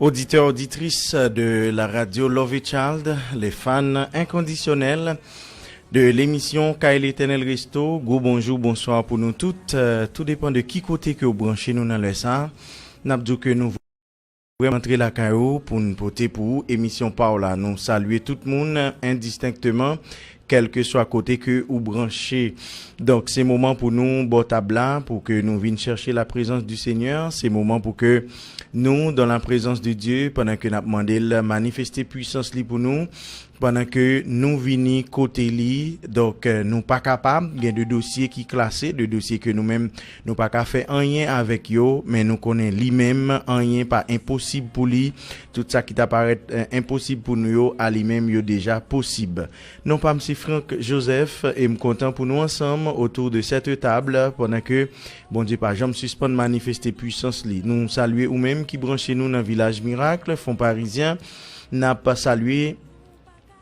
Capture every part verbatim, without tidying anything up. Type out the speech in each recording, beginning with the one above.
Auditeurs, auditrices de la radio Love Child, les fans inconditionnels de l'émission Kay Letènèl Resto, gwo bonjou, bonswa pou nou tout. Euh, tou depan de ki kote ke w branche nou nan lè sa a. N ap di w ke nou vrèman antre lakay ou pou n pote pou ou emisyon pa w la. Nou salye tout moun endistenkteman, kèlkeswa kote ke ou branche. Donk, se moman pou nou bò tab la, pou ke nou vin chèche la prezans di Senyè. Se moman pou ke nou, dans la présence de Dieu, pandan ke n ap mande l manifeste pwisans li pou nou, pandan ke nou vini kote li. Donk, euh, nou pa kapab, gen de dosye ki klase, de dosye ke nou menm, nou pa ka fè anyen avèk yo, men nou konnen li menm, anyen pa enposib pou li. Tout sa ki ta parèt, euh, enposib pou nou yo, a li menm, yo deja posib. Non pa m se Frank Joseph, e m kontan pou nou ansanm otou de sèt tab, pandan ke Bondye pa janm sispann manifeste pwisans li. Nou salye ou menm ki branche nou nan Vilaj Mirak, Fon Parizyen. N ap salye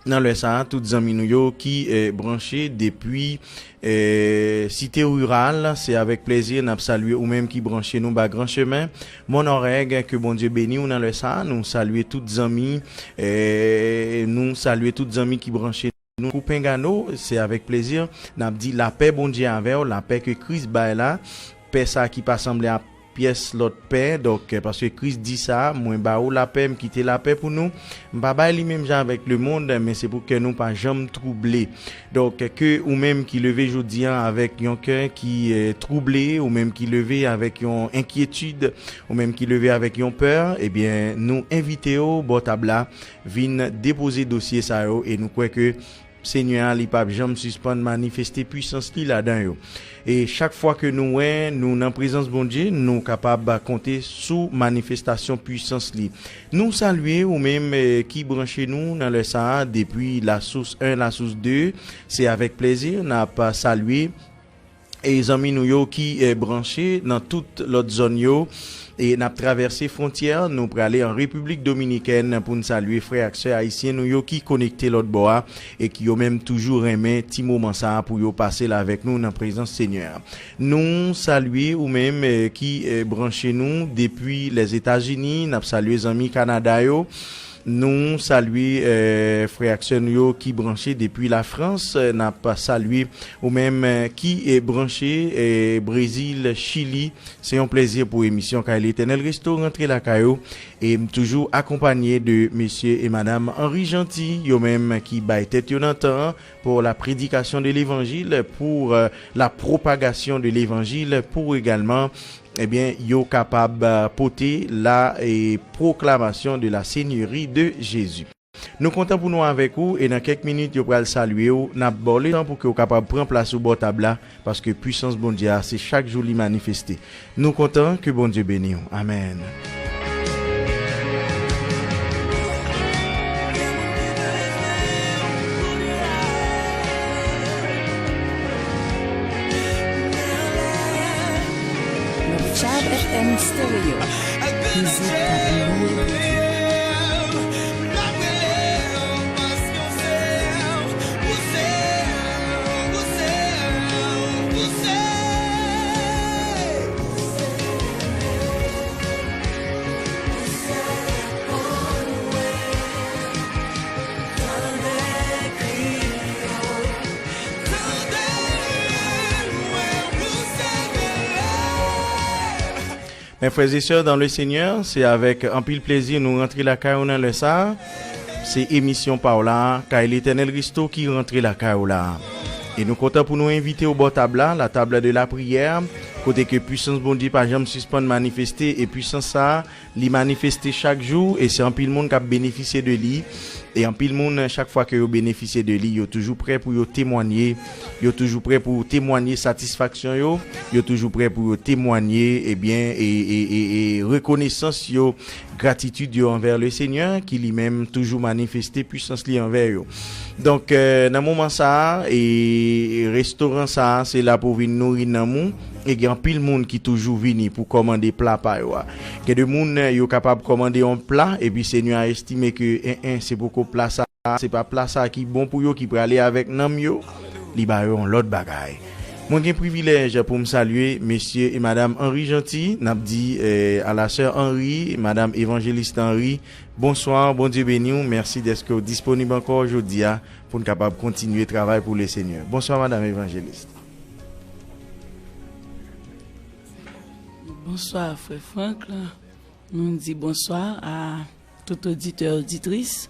nan lè sa a, tout zanmi nou yo ki, eh, branche depi, eh, Site Riral, se avèk plezi n ap salye ou menm ki branche nou ba Gran Chemen. Mon Orèg, ke Bondye beni w nan lè sa a. Nou salye tout zanmi, eh, nou salye tout zanmi ki branche nou. Koupengano, se avèk plezi n ap di lapè Bondye avè w, lapè ke Kris bay la, pè sa ki pa sanble a pyès lòt pè. Donk, paske Kris di sa, mwen ba ou lapè, m kite lapè pou nou. M pa bay li menm jan avèk lemonn, men se pou kè nou pa janm twouble. Donk, ke ou menm ki leve jodi a avèk yon kè ki, eh, twouble, ou menm ki leve avèk yon enkyetid, ou menm ki leve avèk yon pè, ebyen, nou envite w bò tab la, vin depoze dosye sa yo, e nou kwè ke Senyè a, li p ap janm sispann manifeste pwisans li ladan yo. E chak fwa ke nou wè nou nan prezans Bondye, nou kapab konte sou manifestasyon pwisans li. Nou salye ou menm, eh, ki branche nou nan lè sa a, depi Lasous en, Lasous de, se avèk plezi n ap salye e zanmi nou yo ki, eh, branche nan tout lòt zòn yo. E n ap travèse fwontyè, nou prale an Repiblik Dominikèn pou n salye frè ak sè ayisyen nou yo ki konekte lòt bò a e ki yo menm toujou renmen ti moman sa a pou yo pase l avèk nou nan prezans Senyè a. Nou salye ou menm, eh, ki, eh, branche nou depi Lèzetazini, n ap salye zanmi Kanada yo. Nou salye, eh, frè ak sè nou yo ki branche depi Lafrans. N ap salye ou menm, eh, ki, eh, branche, eh, Brezil, Chili. Se yon plezi pou emisyon Kay Letènèl Resto rantre lakay ou. E m toujou akonpanye de mesye e madam Henri Gentil, yo menm ki bay tèt yo nan tan pour la prédication de l'évangile, pour, euh, la propagation de l'évangile, pour également, ebyen, yo kapab, euh, pote la, eh, proclamation de la Seigneurie de Jésus. Nou kontan pou nou avèk ou, e nan kèk minit, yo pral salye w. N ap ba w letan pou ke w kapab pran plas ou bò tab la, paske pwisans Bondye a, se chak jou li manifeste. Nou kontan, ke Bondye beni w. Amèn. Love Child F M Stereo. Mizik k ap louwe Bondye. Mes frères et sœurs dans le Seigneur, se avèk anpil plezi nou rantre lakay ou nan lè sa a. Se emisyon pa w la, Kay Letènèl Resto ki rantre lakay ou la. E nou kontan pou nou envite w bò tab la, la table de la prière, kote ke pwisans Bondye pa janm sispann manifeste, e pwisans sa a, li manifeste chak jou, e se anpil moun k ap benefisye de li. E anpil moun, chak fwa ke yo benefisye de li, yo toujou prè pou yo temwanye, yo toujou prè pou temwanye satisfaksyon yo, yo toujou prè pou yo temwanye, ebyen, e, e, e, e rekonesans yo, gratitid yo anvè le Senyè, ki li menm toujou manifeste pwisans li anvè yo. Donk, eh, nan moman sa a, e restoran sa a, se la pou vin nouri nanm ou, e gen anpil moun ki toujou vini pou kòmande pla pa yo a. Gen de moun, eh, yo kapab kòmande yon pla, epi Senyè a estime ke, en, en, se poko pla sa a, se pa pla sa a ki bon pou yo, ki prale avèk nanm yo, li ba yo yon lòt bagay. Mwen gen privilèj pou m salye mesye e madam Henry Jeanty, n ap di, eh, à la sœur Henry, madam Evangeliste Henry, bonswa, Bondye beni w, mèsi dèske w disponib ankò jodi a pou n kapab kontinye travay pou Lesenyè. Bonswa, madam Evangeliste. Bonswa, frè Frank. Nou di bonswa a tout oditè, oditris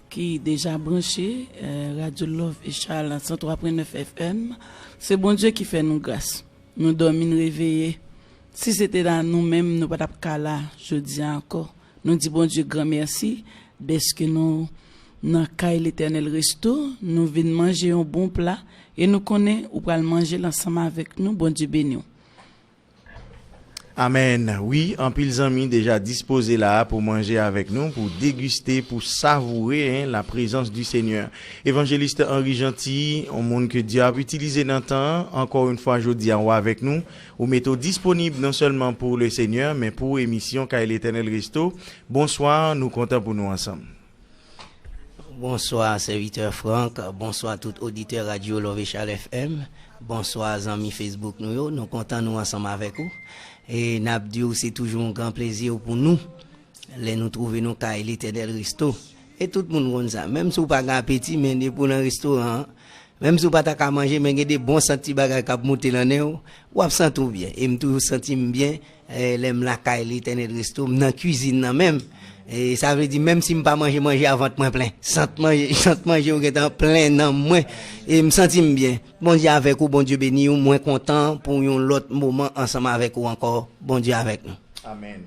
ki deja branche, eh, Radio Love Echal san twa pwen nèf F M. Se Bondye ki fè nou gras. Nou dòmi, n reveye. Si se te la nou menm, nou pa t ap ka la jodi a ankò. Nou di Bondye gran mèsi dèske nou nan kay Letènèl Resto, nou vin manje yon bon pla e nou konnen ou pral manje l ansanm avèk nou. Bondye beni w. Amèn. Wi, anpil zanmi deja dispoze la a pou manje avèk nou, pou degiste, pou savoure, hein, la présence du Seigneur. Evangeliste Henry Jeanty, yon moun ke Dye ap itilize nan tan an, ankò yon fwa jodi a, ou avèk nou, ou mete w disponib non sèlman pou Lesenyè, men pou emisyon Kay Letènèl Resto. Bonswa, nou kontan pou nou ansanm. Bonswa, sèvitè Frank. Bonswa, tout oditè Radio Love Echal F M. Bonswa, zanmi Facebook nou yo. Nou kontan nou ansanm avèk ou. E n ap di w, se toujou yon gran plezi pou nou lè nou twouve nou kay Letènèl Resto. E tout moun konn sa. Menm si w pa gen apeti, men depi w nan restoran an, menm si w pa ta ka manje, men gen de bon sant ti bagay k ap moute nan nen w, w ap santi w byen. E m toujou santi m byen, eh, lè m lakay Letènèl Resto, m nan kwizin nan menm. E sa vle di, menm si m pa manje manje a, vant mwen plen. Sant manje, sant manje yo gentan plen nan mwen. E m santi m byen. Bondye avèk ou, Bondye beni w. Mwen kontan pou yon lòt moman ansanm avèk ou ankò. Bondye avèk nou. Amèn.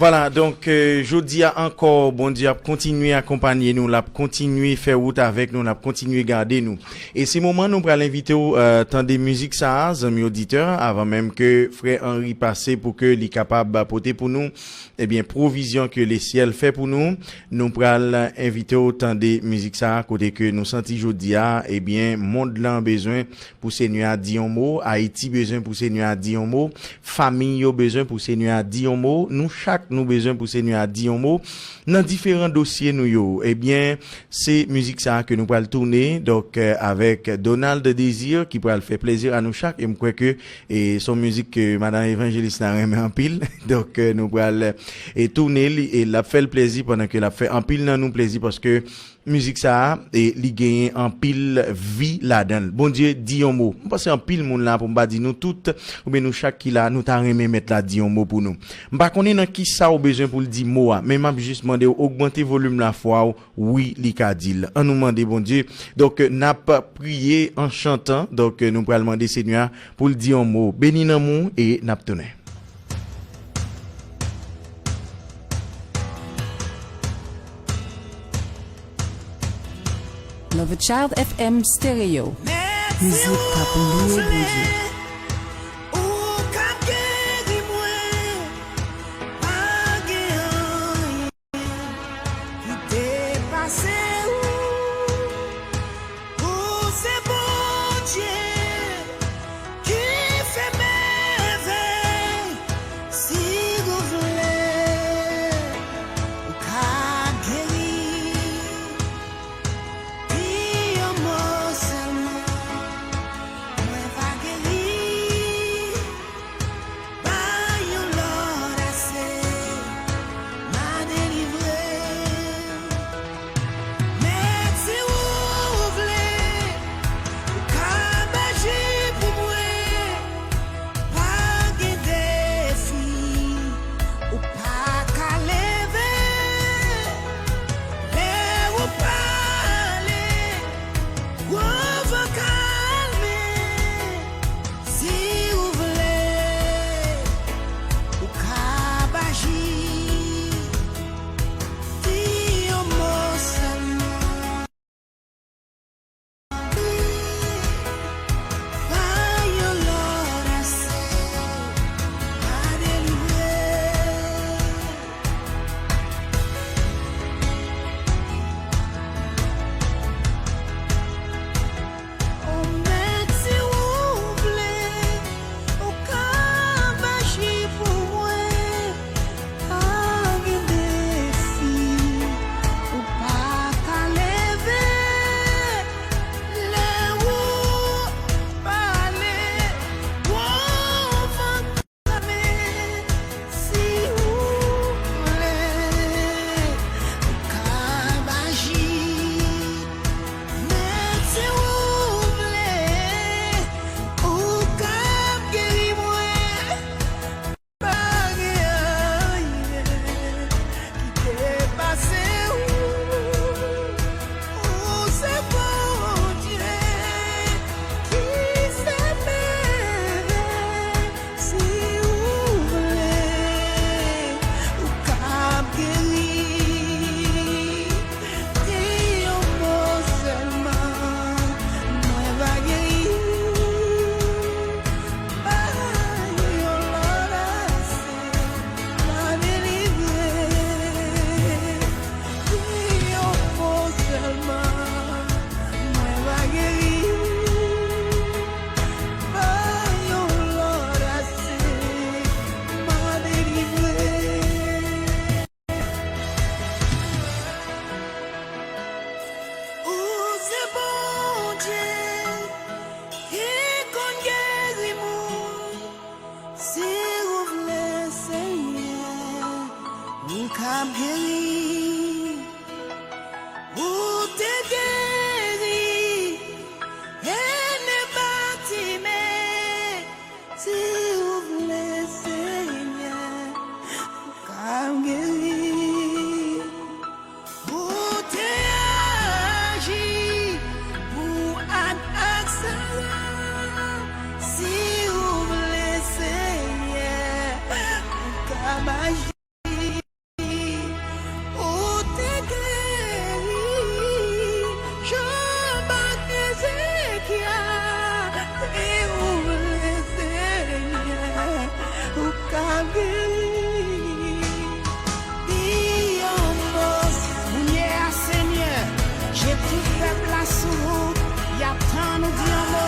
Vwala, donk, euh, jodi a ankò, Bondye ap kontinye akonpanye nou, l ap kontinye fè wout avèk nou, l ap kontinye gade nou. E se moman nou pral envite w, euh, tande mizik sa a, zanmi oditè, avan menm ke frè Henry pase pou ke li kapab pote pou nou, ebyen, pwovizyon ke lesyèl fè pou nou. Nou pral envite w tande mizik sa a, kote ke nou santi jodi a, ebyen, mond lan bezwen pou Senyè a di yon mo, Ayiti bezwen pou Senyè a di yon mo, fanmi yo bezwen pou Senyè a di yon mo, nou chak nou bezwen pou Senyè a di yon mo nan diferan dosye nou yo. Ebyen, se mizik sa a ke nou pral tounen, donk, euh, avèk Donald Désir ki pral fè plezi a nou chak, e m kwè ke, e, se yon mizik ke madanm evanjelis la renmen anpil, donk, euh, nou pral, e, tounen li, e l ap fè l plezi pandan ke l ap fè anpil nan nou plezi, paske mizik sa a, e, li genyen anpil vi ladan l. Bondye di yon mo. M panse anpil moun la, pou m pa di nou tout, oubyen nou chak ki la, nou ta renmen Mèt la di yon mo pou nou. M pa konnen nan ki sa w bezwen pou l di mo a, men m ap jis mande w ogmante volim lafwa w. Wi, li ka di l. Ann nou mande Bondye. Donk, n ap priye an chantan. Donk, nou pral mande Senyè a pou l di yon mo. Beni nanm ou e n ap tounen. Love Child F M Stereo. Mizik k ap louwe Bondye. Ou k ap geri mwen, pa gen anyen ki depase ou. Ou se Bondye ki fè mèvèy. Si ou vle, ou ka geri. Di yon mo sèlman, mwen va geri. Ou ka geri, ou te geri, Ene Batime, si ou vle, Senyè, ou ka geri. Ou te aji pou Aksala, si ou vle, Senyè, ou ka aji. Ou te geri Job ak Ezekya, si ou vle, Senyè, ou ka geri. Di yon mo, Senyè. Kounye a, Senyè, je tout pèp la sou wout, y ap tann ou di yon mo.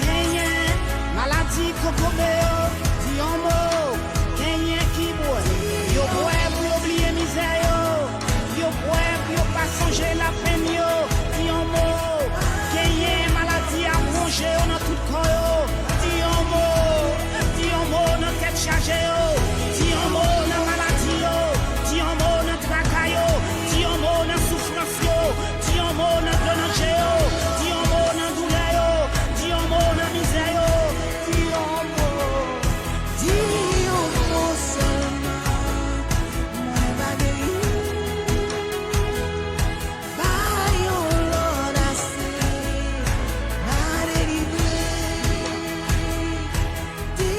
Genyen maladi kokobe yo, di yon mo. Genyen ki bwè, yo bwè pou yo bliye mizè yo. Yo bwè pou yo pa sonje lapenn yo, di yon mo. Genyen maladi ap wonje yo nan tout kò yo, di yon mo. Di yon mo nan tèt chaje yo, di yon mo nan maladi yo, di yon mo nan traka yo, di yon mo nan soufrans yo, di yon mo nan dlo nan je yo, di yon mo nan doulè yo, di yon mo nan mizè yo, di yon mo. Di yon mo sèlman, mwen va geri. Pa yon lòd ase, pa delivre. Di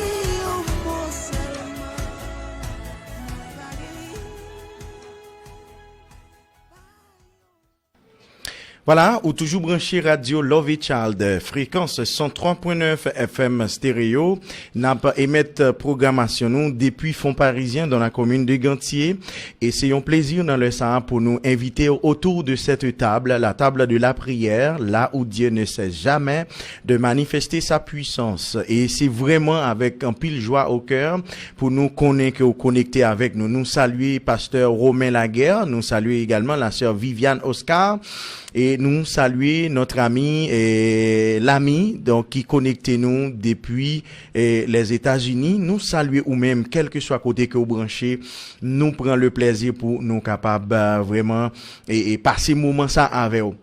yon mo sèlman, mwen va geri. Vwala, ou toujou branche radyo Love Child, frekans san twa pwen nèf F M stereo. N ap emèt pwogramasyon nou depi Fon Parizyen, dans la commune de Ganthier. E se yon plezi nan lè sa a pou nou envite w autour de cette table, la table de la prière, là où Dieu ne cesse jamais de manifester sa puissance. E se vrèman avèk anpil jwa au cœur pou nou konnen ke w konekte avèk nou. Nou salye pastè Romain Laguerre, nou salye egalman la sè Viviane Oscar, e nou salye notre ami, eh, l'ami, donk, ki konekte nou depi, eh, Lèzetazini. Nou salye ou menm, kèlkeswa kote ke w branche, nou pran le plèzi pou nou kapab, eh, vrèman, e, e pase moman sa avè w.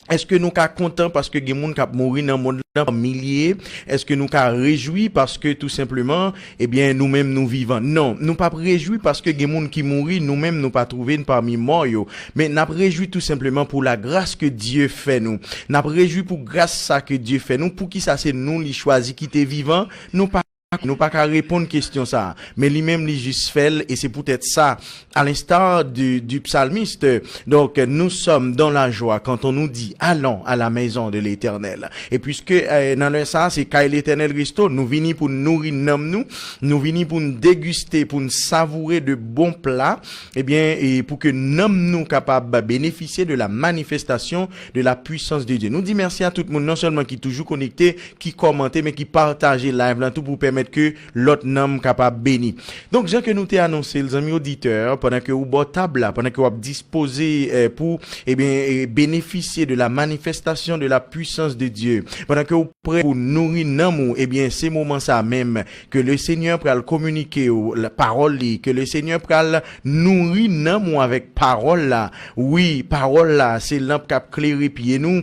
Èske nou ka kontan paske gen moun k ap mouri nan mond lan pa milye? Èske nou ka rejwi paske tou senpleman, ebyen, nou menm nou vivan? Non, nou p ap rejwi paske gen moun ki mouri, nou menm nou pa twouve n pami mò yo. Men n ap rejwi tou senpleman pour la grâce que Dieu fait nous. N ap rejwi pou gras sa ke Dye fè nou. Poukisa se nou li chwazi kite vivan? Nou pa Nou pa ka reponn kesyon sa a, men li menm li jis fè l, e se poutèt sa, à l'instar du, du psalmiste, donc, nous sommes dans la joie quand on nous dit, allons à la maison de l'Éternel. E puiske, eh, nan lè sa a, se kay Letènèl resto, nou vini pou n nouri nanm nou, nou vini pou n degiste, pou n savoure de bon pla, ebyen, e pou ke nanm nou kapab benefisye de la manifestation de la puissance de Dieu. Nou di mèsi a tout moun, non sèlman ki toujou konekte, ki kòmante, men ki pataje live lan tou pou pèmèt ke lòt nanm kapab beni. Donk, jan ke nou te anonse l, zanmi oditè, pandan ke ou bò tab la, pandan ke w ap dispoze, eh, pou, ebyen, eh, benefisye de la manifestation de la puissance de Dieu, pandan ke ou prè pou nouri nanm ou, ebyen, se moman sa menm ke le Senyè pral kominike w la, pawòl li, ke le Senyè pral nouri nanm ou avèk pawòl la. Wi, pawòl la, se lanp k ap klere pye nou.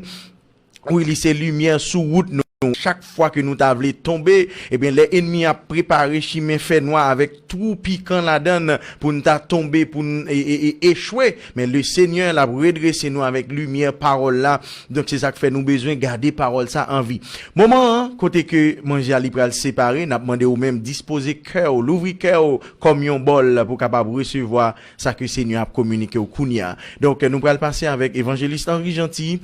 Wi, li se limyè sou wout nou. Chak fwa ke nou ta vle tonbe, ebyen, lè enmi ap prepare chimen fènwa avèk twou pikan ladan l pou n ta tonbe, pou n e, e, e, echwe, men le Senyè l ap redrese nou avèk limyè pawòl la. Donk, se sa k fè nou bezwen gade pawòl sa an vi. Moman an, kote ke manje a li pral separe, n ap mande ou menm dispoze kè w, louvri kè w kòm yon bòl pou kapab resevwa sa ke Senyè ap kominike w kounye a. Donk, nou pral pase avèk evanjelis Henri Jeanty,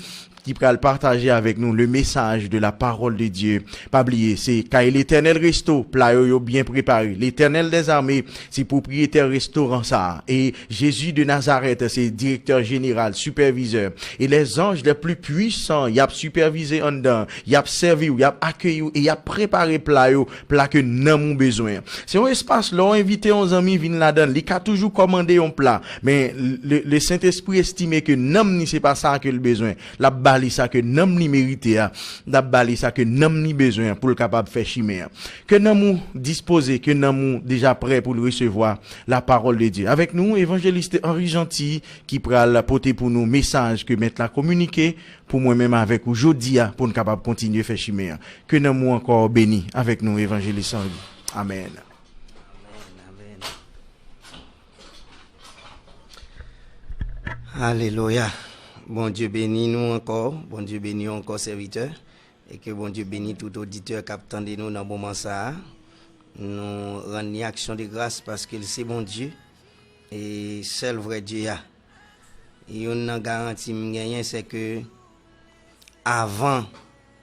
ki pral pataje avèk nou le message de la parole de Dieu. Pa bliye, se kay Letènèl Resto, pla yo, yo byen prepare. Letènèl dèzame, se pwopriyetè restoran sa a. E Jezi de Nazarèt, se direktè jeneral, sipèvizè. E les anges les plus puissants, y ap sipèvize anndan, y ap sèvi w, y ap akeyi w, e y ap prepare pla yo, pla ke nanm ou bezwen. Se yon espas, lè w envite yon zanmi vin ladan l, li ka toujou kòmande yon pla, men le, le Sentespri estime ke nanm ni se pa sa ke l bezwen. L ap a li sa ke nanm li merite a, n ap ba li sa ke nanm li bezwen an pou l kapab fè chimen an. Ke nanm ou dispoze, ke nanm ou deja prè pou l resevwa la parole de Dieu. Avèk nou, evanjelis Henri Jeanty ki pral pote pou nou mesaj ke mèt la kominike pou mwen menm avèk ou jodi a pou n kapab kontinye fè chimen an. Ke nanm ou ankò beni avèk nou, evanjelis Henri. Amèn. Alelouya. Bondye beni nou ankò. Bondye beni w ankò, sèvitè. E ke Bondye beni tout oditè k ap tande nou nan moman sa a. Nou rann li aksyon de gras paske l se Bondye. E sèl vrè Dye a. Youn nan garanti m genyen, se ke avan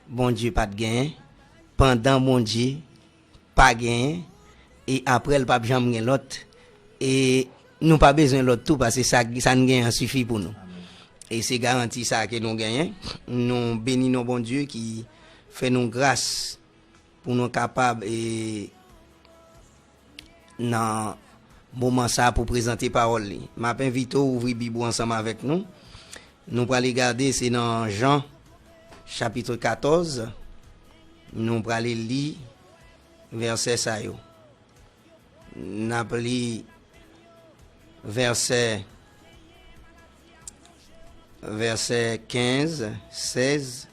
Bondye pa t genyen, pandan Bondye pa genyen, e apre l p ap janm gen lòt. E nou pa bezwen lòt tou, paske sa, sa n genyen an sifi pou nou. E se garanti sa ke nou genyen. Nou beni non Bondye ki fè nou gras pou nou kapab, e, nan moman sa a pou prezante pawòl li. M ap envite w ouvri Bib ou ansanm avèk nou. Nou prale gade, se nan Jan, chapit katòz. Nou prale li vèsè sa yo. N ap li vèsè, vèsè kenz, sèz,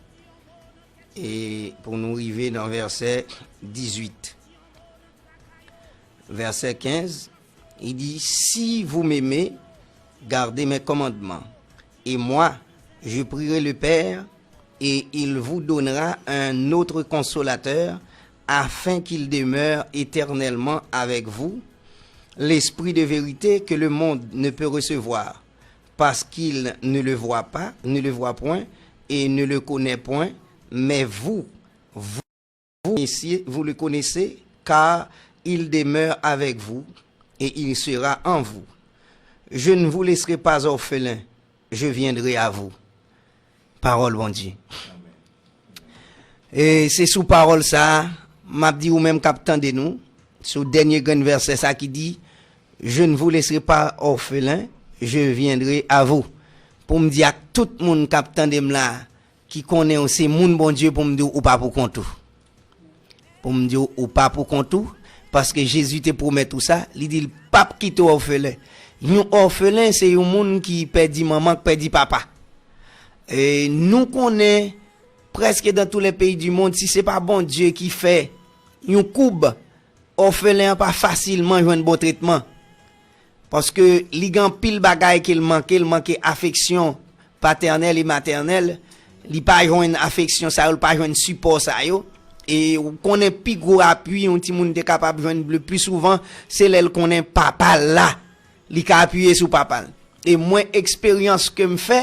e pou nou rive nan vèsè dizuit. Verset quinze, il dit, si vous m'aimez, gardez mes commandements. Et moi, je prierai le Père, et il vous donnera un autre consolateur, afin qu'il demeure éternellement avec vous, l'Esprit de vérité que le monde ne peut recevoir, parce qu'il ne le voit pas, ne le voit point, et ne le connaît point, mais vous, vous vous connaissez, vous le connaissez, car il demeure avec vous et il sera en vous. Je ne vous laisserai pas orphelins, je viendrai à vous. Pawòl Bondye. E se sou pawòl sa a, m ap di ou menm k ap tande nou, sou dènye grenn vèsè sa ki di, je ne vous laisserai pas orphelins, je viendrai à vous. Pou m di ak tout moun k ap tande m la, ki konnen w se moun Bondye pou m di w ou pa pou kont ou. Pou m di w ou pa pou kont ou, paske Jezi te pwomèt ou sa, li di l p ap kite w òfelen. Yon òfelen se yon moun ki pèdi manman, ki pèdi papa. E nou konnen, prèske dans tous les pays du monde, si se pa Bondye ki fè yon koub, òfelen an pa fasilman jwenn bon tretman. Paske li gen anpil bagay ke l manke, l manke afeksyon patènèl e matènèl, li pa jwenn afeksyon sa yo, li pa jwenn sipò sa yo. E ou konnen pi gwo apui yon timoun te kapab jwenn le pli souvan, se lè l konnen papa l la, li ka apiye sou papa l. E mwen, eksperyans ke m fè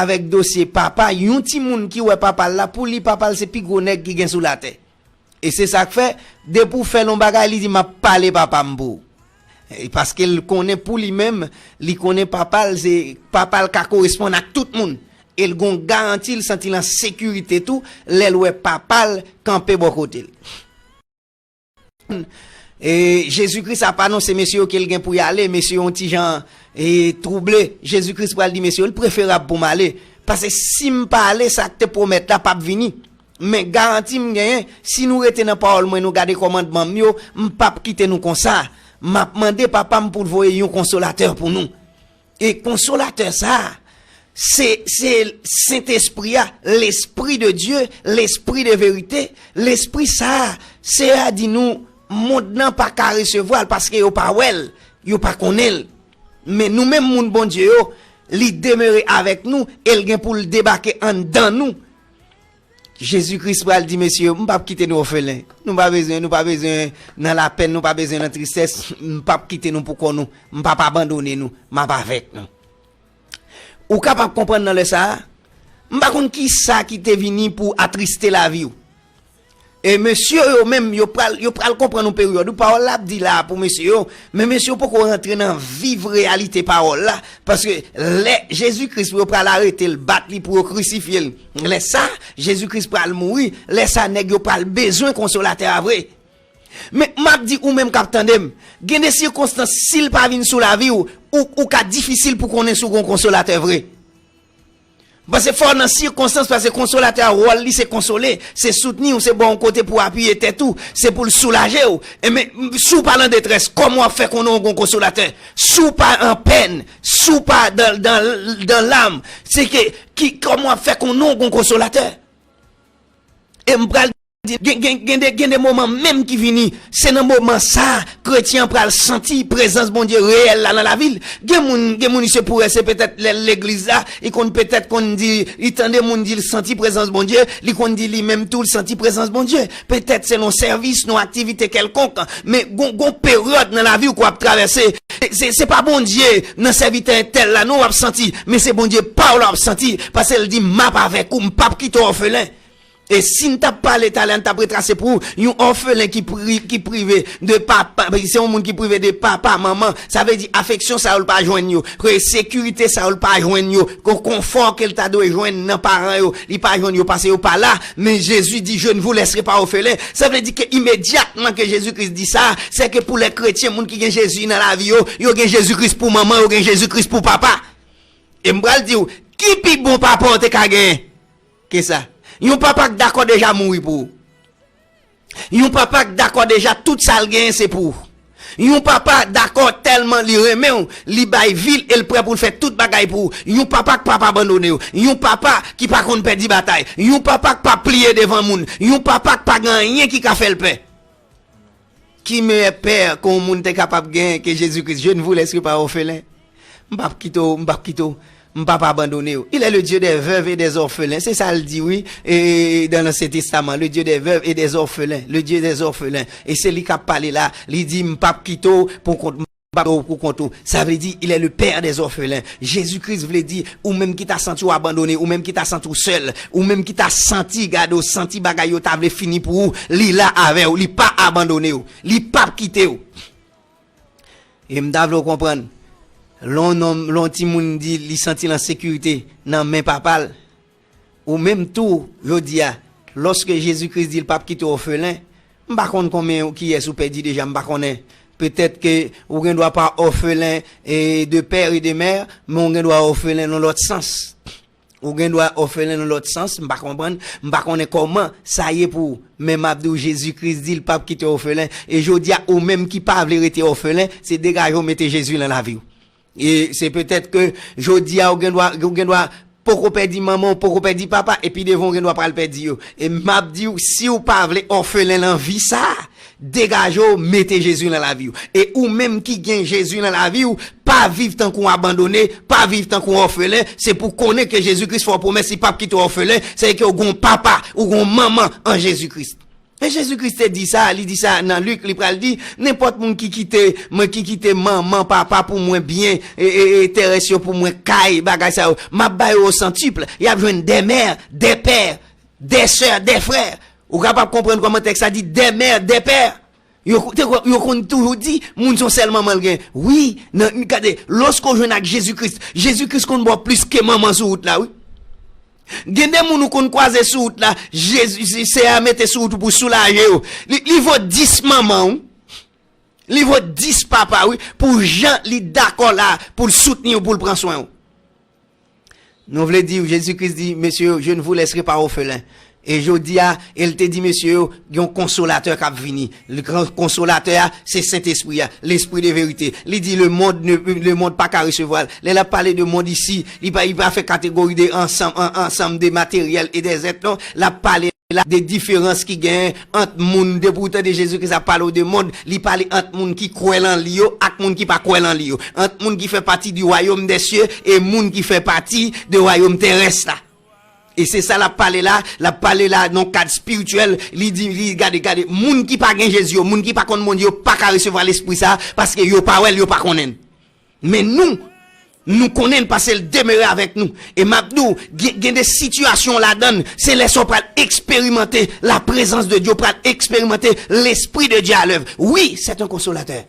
avèk dosye papa, yon timoun ki wè papa l la, pou li papa l se pi gwo nèg ki gen sou latè. E se sa k fè, depi w fè l yon bagay, li di, "M ap pale papa m pou ou." E paske l konnen pou li menm, li konnen papa l, se, papa l ka koresponn ak tout moun. E l gon garanti, l santi l an sekirite tou, lè l wè papa l kanpe bò kote l. E Jezi Kris ap anonse mesye yo ke l gen pou y ale, mesye yo yon ti jan, e, twouble. Jezi Kris pral di mesye yo, "L preferab pou m ale. Paske si m pa ale, sa k te pwomèt la p ap vini." Men garanti m genyen, si nou rete nan pawòl mwen, nou gade kòmandman m yo, m p ap kite nou konsa. M ap mande Papa m pou l voye yon konsolatè pou nou. E konsolatè sa a, se, se Sentespri a, Lespri de Dye, Lespri de verite. Lespri sa a, Seyè a di nou, mond nan pa ka resevwa l paske yo pa wè l, yo pa konnen l. Men nou menm moun Bondye yo, li demere avèk nou e l gen pou l debake anndan nou. Jezi Kris pral di mesye yo, "M p ap kite nou òfelen. Nou pa bezwen, nou pa bezwen nan lapenn, nou pa bezwen nan tristès. M p ap kite nou pou kò nou. M p ap abandone nou. M ap avèk nou." Ou kapab konprann nan lè sa a, m pa konn ki sa ki te vini pou atriste lavi w. E mesye yo menm, yo pral, yo pral konprann yon peryòd. Ou pawòl la ap di la a pou mesye yo, men mesye yo poko rantre nan viv reyalite pawòl la. Paske lè Jezi Kris pou yo pral arete l, bat li, pou yo krisifye l, lè sa, Jezi Kris pral mouri, lè sa, nèg yo pral bezwen konsolatè a vre. Men m ap di ou menm k ap tande m, gen de sikonstans, si l pa vin sou lavi w, ou, ou ka difisil pou konnen si w gen yon konsolatè vre. Paske fò w nan sikonstans, paske konsolatè a, wòl li se konsole, se soutni w, se ba w yon kote pou w apiye tèt ou, se pou l soulaje w. Enben, si w pa nan detrès, kòman w ap fè konnen w gon konsolatè? Si w pa an pèn, si w pa dan, dan, dan lam, se ke, ki, kòman w ap fè konnen w gon konsolatè? E m pral di, gen, gen, gen de, gen de moman menm ki vini, se nan moman sa a, kretyen an pral santi prezans Bondye reyèl la nan lavi l. Gen moun, gen moun, se pou se petèt lè l legliz la, li konn petèt konn di, li tande moun di l santi prezans Bondye, li konn di li menm tou l santi prezans Bondye. Petèt se nan sèvis, nan aktivite kèlkonk, men gon, gon peryòd nan lavi w ke w ap travèse. Se, se, se pa Bondye nan sèvitè entèl la non w ap santi, men se Bondye pa w la w ap santi, paske l di, "M ap avèk ou, m p ap kite w òfelen." E si n t ap pale talè a, n t ap retrase pou yon òfelen ki pri, ki prive de papa, se yon moun ki prive de papa, manman, sa vle di afeksyon sa yo l pa jwenn yo, ke sekirite sa yo l pa jwenn yo, kon, konfò ke l ta dwe jwenn nan paran yo, li pa jwenn yo paske yo pa la, men Jezi di, "Je ne vous laisserai pas orphelins." Sa vle di ke imedyatman ke Jezi Kris di sa, se ke pou lè kretyen, moun ki gen Jezi nan lavi yo, yo gen Jezi Kris pou manman, yo gen Jezi Kris pou papa. E m pral di w, ki pi bon papa w te ka genyen ke sa? Yon papa k dakò deja mouri pou ou. Yon papa k dakò deja tout sa l genyen se pou ou. Yon papa dakò tèlman li renmen w, li bay vi l e l prè pou l fè tout bagay pou ou. Yon papa k p ap abandone w. Yon papa ki pa konn pèdi batay. Yon papa k p ap pliye devan moun. Yon papa k pa gen anyen ki ka fè l pè. Ki meyè pè ke yon moun te kapab genyen ke Jezi Kris? "Je ne vous laisserai pas orphelins." M p ap kite w, m p ap kite w, m p ap abandone w. Il est le Dieu des veuves et des orphelins. Se sa l di, wi, e, dan Ansyen Testaman, le Dieu des veuves et des orphelins, le Dieu des orphelins. E se li k ap pale la, li di, "M p ap kite w pou kont, m p ap kite w pou kont ou." Sa vle di, il est le père des orphelins. Jezi Kris vle di, ou menm ki ta santi w abandone, ou menm ki ta santi w sèl, ou menm ki ta santi, gade w, santi bagay yo ta vle fini pou ou, li la avè w, li pa abandone w, li p ap kite w. E m ta vle w konprann, lè yon nonm, lè yon timoun di li santi l an sekirite nan men papa l, ou menm tou, jodi a, lòske Jezi Kris di l p ap kite w òfelen, m pa konn konbyen kiyès ou pèdi deja, m pa konnen. Petèt ke ou gen dwa pa òfelen e de pè e de mè, men ou gen dwa òfelen nan lòt sans. Ou gen dwa òfelen nan lòt sans, m pa konprann, m pa konnen kòman sa ye pou ou. Men m ap di w, Jezi Kris di l p ap kite w òfelen. E jodi a, ou menm ki pa vle rete òfelen, se degaje w mete Jezi nan lavi w. E se petèt ke jodi a, ou gen dwa, ou gen dwa poko pèdi manman, ou poko pèdi papa, epi devan ou gen dwa pral pèdi yo. E m ap di w, si w pa vle òfelen nan vi sa a, degaje w, mete Jezi nan lavi w. E ou menm ki gen Jezi nan lavi w, pa viv tankou w abandone, pa viv tankou w òfelen. Se pou konnen ke Jezi Kris fè w pwomès, li p ap kite w òfelen. Se ke w gon papa, ou gon manman an Jezi Kris. E Jezi Kris te di sa, li di sa nan Lik, li pral di, nenpòt moun ki kite, mwen ki kite manman, papa pou mwen, byen, e, e, e, terès yo pou mwen, kay, bagay sa yo, m ap ba yo o santip, y ap jwenn dè mè, dè pè, dè sè, dè frè. Ou kapab konprann kòman tèks la di dè mè, dè pè. Yo, te, yo konn toujou di, moun se yon sèl manman l gen. Wi, nan, gade, lòske w jwenn ak Jezi Kris, Jezi Kris konn ba w plis ke manman sou wout la, wi. Gen de moun ou konn kwaze sou wout la, Jezi, Seyè a mete sou wout ou pou soulaje yo. Li, li vo dis manman, wi. Li vo dis papa, wi, pou jan li dakò la, pou l soutni w, pou l pran swen w. Nou vle di, Jezi Kris di, mesye yo, je ne vous laisserai pas orphelins. E jodi a, el te di mesye yo, gen yon konsolatè k ap vini. Le gran konsolatè a, se Sentespri a, Lespri de verite. Li di, le monde ne, le monde pa ka resevwa l. Lè l ap pale de mond isi, li pa, li pa fè kategori de ansanm, an, ansanm de materyèl e de zèt, non. L ap pale la de diferans ki genyen ant moun. Depi w tande Jezi Kris ap pale w de mond, li pale ant moun ki kwè lan li yo ak moun ki pa kwè lan li yo. Ant moun ki fè pati du royaume des cieux e moun ki fè pati de wayòm terès la. E se sa l ap pale la, l ap pale la nan kad espirityèl, li di, li gade, gade, moun ki pa gen Jezi yo, moun ki pa konn Bondye yo, pa ka resevwa Lespri sa, paske yo pa wè l, yo pa konnen l. Men nou, nou konnen l paske l demere avèk nou. E m ap di w, gen, gen de sitiyasyon ladan l, se lè sa w pral eksperimante la prezans de Dye, w pral eksperimante Lespri de Dye a lèv. Wi, c'est un consolateur.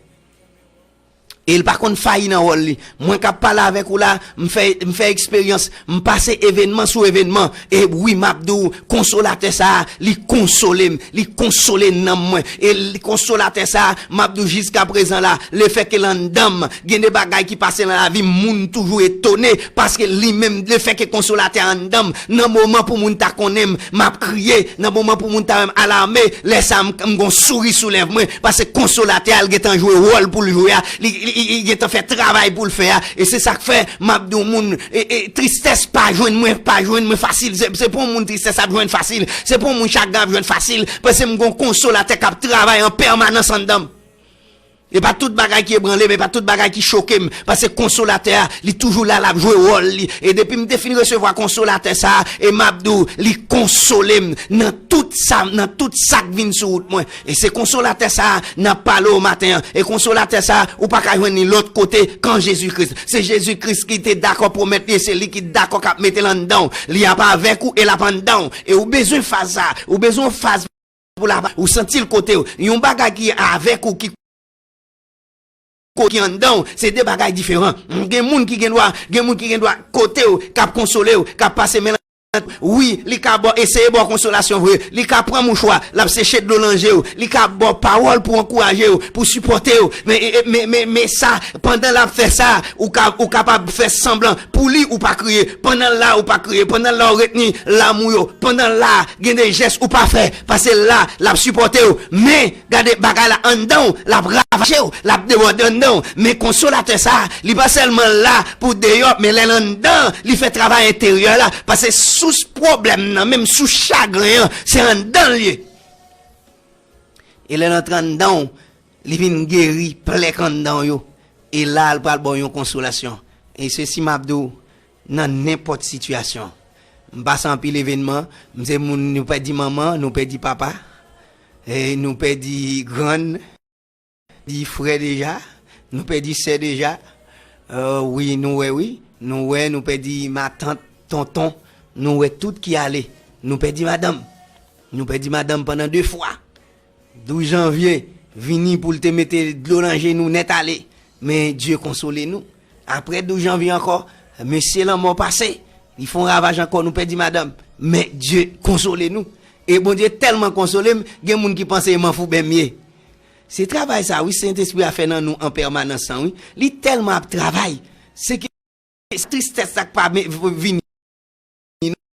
E l pa konn fayi nan wòl li. Mwen k ap pale avèk ou la, m fè, m fè eksperyans, m pase evènman sou evènman. E wi, m ap di w, konsolatè sa a, li konsole m, li konsole nanm mwen. E li, konsolatè sa a, m ap di w, jiskaprezan la, lefètke l anndan m, gen de bagay ki pase nan lavi m, moun toujou etone, paske li menm, lefètke konsolatè a anndan m, nan moman pou moun ta konnen m, m ap kriye, nan moman pou moun ta wè m alame, lè sa a, m, m gon souri sou lèv mwen, paske konsolatè a, l gentan jwe wòl pou l jwe a, li, li, li, li gentan fè travay pou l fè a, e se sa k fè, m ap di w moun, e, e, tristès pa jwenn mwen, pa jwenn mwen fasil, se, se pa yon moun tristès ap jwenn fasil, se pa yon moun chagren ap jwenn fasil, paske m gon konsolatè k ap travay an pèmanans anndan m. E pa tout bagay ki ebranle m, e pa tout bagay ki choke m, paske konsolatè a, li toujou la, l ap jwe wòl li. E depi m te fin resevwa konsolatè sa a, e m ap di w, li konsole m nan tout sa, nan tout sa k vin sou wout mwen. E se konsolatè sa a, n ap pale w maten an. E konsolatè sa a, ou pa ka jwenn li lòt kote k an Jezi Kris. Se Jezi Kris ki te dakò pwomèt li, e se li ki dakò k ap mete l anndan w. Li ap avèk ou e l ap anndan w. E ou bezwen faz sa a. Ou bezwen yon faz pou l ap, ou santi l kote w. Yon bagay ki avèk ou, ki, ki anndan w, se de bagay diferan. Gen moun ki gen dwa, gen moun ki gen dwa kote w, k ap konsole w, k ap pase men l. Wi, li ka ba w, eseye ba w konsolasyon vre. Li ka pran mouchwa, l ap seche dlo nan je w. Li ka ba w pawòl pou ankouraje w, pou sipòte w. Men, e, e, men, men, men sa, pandan l ap fè sa, ou ka, ou kapab fè sanblan. Pou li, ou pa kriye. Pandan l la, ou pa kriye. Pandan l la, ou retni lam ou yo. Pandan l la, gen de jès ou pa fè. Paske la, l ap sipòte w. Men, gade bagay la anndan w, l ap ravaje w, l ap debòde anndan w. Men konsolatè sa a, li pa sèlman la pou deyò, men lè l anndan, li fè travay enteryè la. Paske sous pwoblèm nan, menm sous chagren an, se anndan l ye. E lè l antre anndan w, li vin geri plè k anndan w yo. E la, l pral ba w yon konsolasyon. E se si m ap di w, nan nenpòt sitiyasyon. M pase anpil evènman, m se moun, nou pèdi manman, nou pèdi papa, e nou pèdi grann, pèdi frè deja, nou pèdi sè deja. Euh, wi, nou wè, wi. Nou wè, nou pèdi matant, tonton. Nou wè tout ki ale. Nou pèdi madanm. Nou pèdi madanm pandan de fwa. Douz janvye, vini pou l te mete dlo nan je nou nèt ale. Men Dye konsole nou. Apre douz janvye ankò, mesye lanmò pase. Li fè yon ravaj ankò, nou pèdi madanm. Men Dye konsole nou. E Bondye tèlman konsole m, gen moun ki panse e manfouben m ye. Se travay sa, wi, Sentespri a fè nan nou an pèmanans lan, wi. Li tèlman ap travay. Se ke tristès sa k pa vini.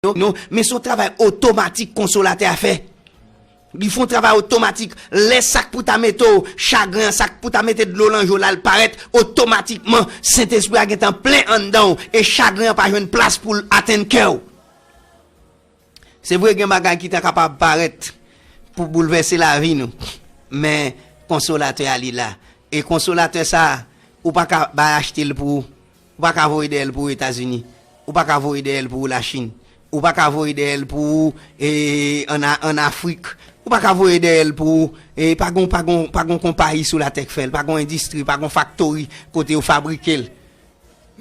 Non, non, men se yon travay otomatik konsolatè a fè. Li fè yon travay otomatik. Lè sa k pou ta mete w chagren an, sa k pou ta mete dlo nan je w la, l parèt otomatikman. Sentespri a gentan plen anndan w e chagren an pa jwenn plas pou l atenn kè w. Se vre, gen bagay ki ta kapab parèt pou boulvèse lavi nou, men konsolatè a li la. E konsolatè sa a, ou pa ka bay achte l pou ou. Ou pa ka voye dèyè l pou Etazini. Ou pa ka voye dèyè l pou Lachin. Ou pa ka voye dèyè l pou, e, ann A-, ann Afrik. Ou pa ka voye dèyè l pou, e, pa gon, pa gon, pa gon konpayi sou latè k fè l. Pa gon endistri, pa gon faktori kote yo fabrike l.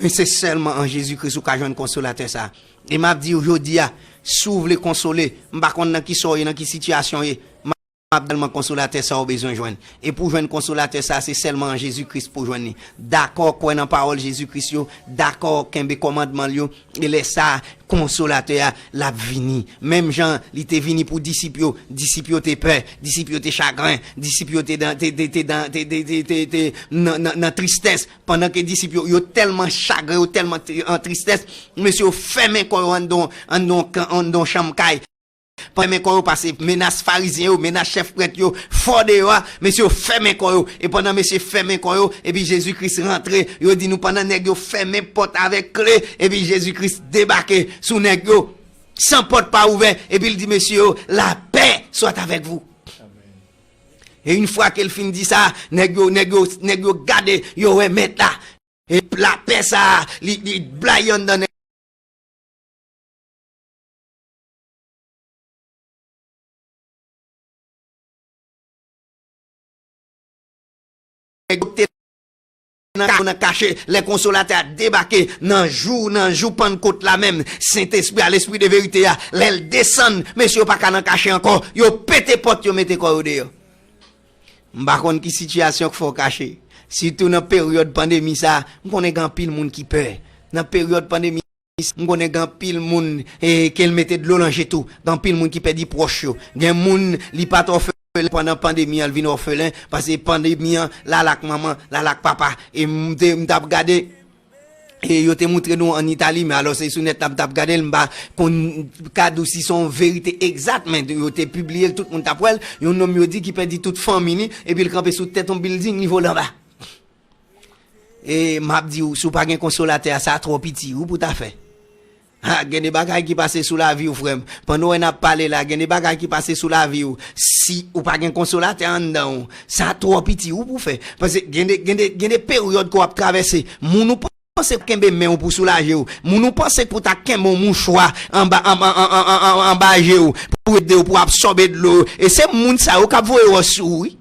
Men se sèlman an Jezi Kris ou ka jwenn konsolatè sa a. E m ap di w jodi a, si w vle konsole, m pa konn nan ki sa w ye, nan ki sitiyasyon w ye, m ap di w sèlman konsolatè sa a w bezwen jwenn. E pou w jwenn konsolatè sa a, se sèlman an Jezi Kris pou w jwenn li. Dakò kwè nan pawòl Jezi Kris yo, dakò kenbe kòmandman l yo, e lè sa a, konsolatè a, l ap vini. Menm jan li te vini pou disip yo, disip yo te pè, disip yo te chagren, disip yo te dan, te, te, te dan, te, te, te, te, te nan, nan, nan tristès. Pandan ke disip yo, yo tèlman chagren, yo tèlman tri-, an tristès, mesye yo fèmen kò yo anndan, anndan, anndan chanm kay. Fèmen kò yo pase menas farizyen yo, menas chèf prèt yo, fò deyò a, mesye yo fèmen kò yo. E pandan mesye fèmen kò yo, epi Jezi Kris rantre, yo di nou pandan nèg yo fèmen pòt avèk kle, epi Jezi Kris debake sou nèg yo, san pòt pa ouvè, epi l di mesye yo, lapè soit avec vous. E yon fwa ke l fin di sa, nèg yo, nèg yo, nèg yo gade, yo wè mèt la. E lapè sa a, li, li blayi anndan nèg. Nèg yo te nan ka-, nan kache, lè konsolatè a debake, nan jou, nan jou Pannkot la menm, Sentespri a, Lespri de verite a, lè l desann, mesye yo pa ka nan kache ankò, yo pete pòt, yo mete kò yo deyò. M pa konn ki sitiyasyon k fè w kache. Sitou nan peryòd pandemi sa, m konnen gen anpil moun ki pè. Nan peryòd pandemi, m konnen gen anpil moun, eh, ke l mete dlo nan je tou. Gen anpil moun ki pèdi pwòch yo. Gen moun, li pa t òfelen pandan pandemi an, l vin òfelen, paske pandemi an, l al ak manman, l al ak papa. E m te, m t ap gade, e yo te montre nou ann Itali, men alò se sou nèt la m t ap gade l, m pa konn ka di w si se yon verite egzat, men yo te pibliye l, tout moun t ap wè l. Yon nonm yo di ki pèdi tout fanmi li, epi l kanpe sou tèt yon bilding, li vole anba. E m ap di w, si w pa gen konsolatè a, sa twò piti, wi, pou w ta fè. Ha, gen de bagay ki pase sou lavi w, frè m. Pandan w wè n ap pale la, gen de bagay ki pase sou lavi w. Si ou pa gen konsolatè anndan w, sa twò piti, wi, pou w fè. Paske gen de, gen de, gen de peryòd ke w ap travèse. Moun ou panse k ap kenbe men w pou soulaje w. Moun ou panse k pou ta kenbe yon mouchwa anba, anba, anba, anba, anba je w, pou ede w, pou absòbe dlo yo. E se moun sa yo k ap voye wòch sou ou, wi.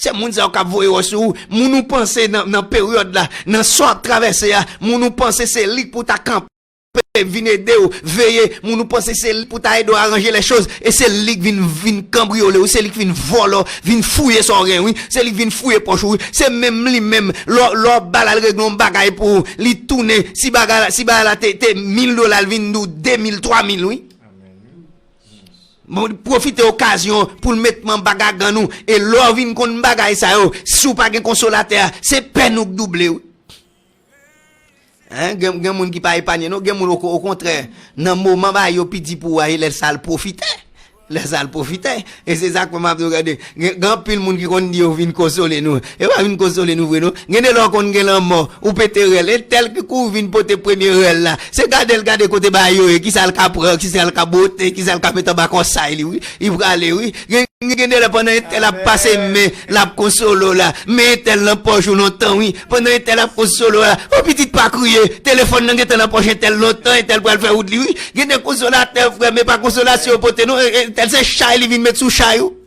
Se moun sa yo k ap voye wòch sou ou. Moun ou panse nan, nan peryòd la, nan sa w ap travèse a, moun ou panse se li k pou ta kanpe, vin ede w, veye. Moun ou panse se li k pou ta ede w aranje lè choz. E se li k vin, vin kanbriyole w, se li k vin vòlò, vin fouye sa w gen, wi. Se li k vin fouye pòch ou, wi. Se menm li menm, lò, lò ba l al regle yon bagay pou ou, li tounen, si bagay la, si bagay la te, te mil dola, l vin di w de mil, twa mil, wi. Bon, pwofite okazyon pou l met manba gagann ou. E lè w vin konn bagay sa yo, si w pa gen konsolatè a, se pèn ou k double, wi. Hein, gen, gen moun ki pa epanye, non. Gen moun, o, okontrè, nan moman bagay yo pi di pou ou a, e lè sa l pwofite. Lè sa l pwofite. E se sa k fè m ap di w, gade, gen, gen anpil moun ki konn di yo vin konsole nou. E pa vin konsole nou vre, non. Gen de lè w konn gen lanmò, ou pete rèl. Entèl ki kouri vin pote premye rèl la. Se gade l gade kote bagay yo ye, kisa l ka pran, kisa l ka bwote, kisa l ka met anba kòsay li, wi. Li prale, wi. Gen, gen de lè pandan entèl ap pase men, l ap konsole w la. Men entèl nan pòch ou lontan, wi. Pandan entèl ap konsole w la. O pitit pa kriye. Telefòn nan gentan nan pòch entèl lontan, entèl pral fè wout li, wi. Gen de konsolatè, frè, men pa konsolasyon yo pote, non. E, e, entèl se chay li vin met sou chay ou.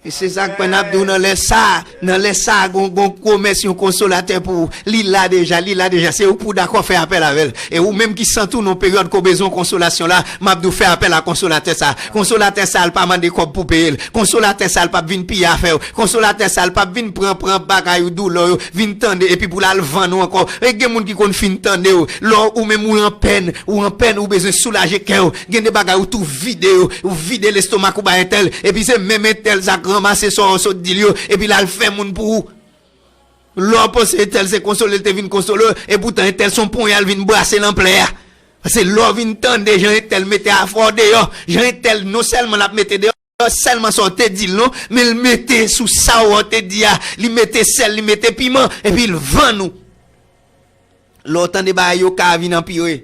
E se sa k fè n ap di w nan lè sa, nan lè sa, gon, gon pwomès yon konsolatè pou ou. Li la deja, li la deja. Se ou k pou dakò fè apèl avè l. E ou menm ki santi w nan yon peryòd ke w bezwen konsolasyon la, m ap di w fè apèl a konsolatè sa. Konsolatè sa, l pa mande kòb pou peye l. Konsolatè sa, l p ap vin piye afè w. Konsolatè sa, l p ap vin pran, pran bagay ou, doulè w yo, vin tande, epi pou l al vann ou ankò. E gen moun ki konn fin tande w. Lè ou menm ou an pèn, ou an pèn, ou bezwen soulaje kè w. Gen de bagay ou tou vide yo, ou vide lestomak ou bay entèl, epi se menm entèl sa k ranmase sa w sot di l yo, epi l al fè moun pou ou. Lè w panse entèl se konsole l te vin konsole w, epoutan entèl se yon ponya l vin brase nan plè a. Paske lè w vin tande jan entèl mete afè w deyò, jan entèl non sèlman l ap mete deyò sèlman sa w te di l non, men l mete sou sa w te di a, li mete sèl, li mete piman, epi l vann ou. Lè w tande bagay yo ka vin anpire.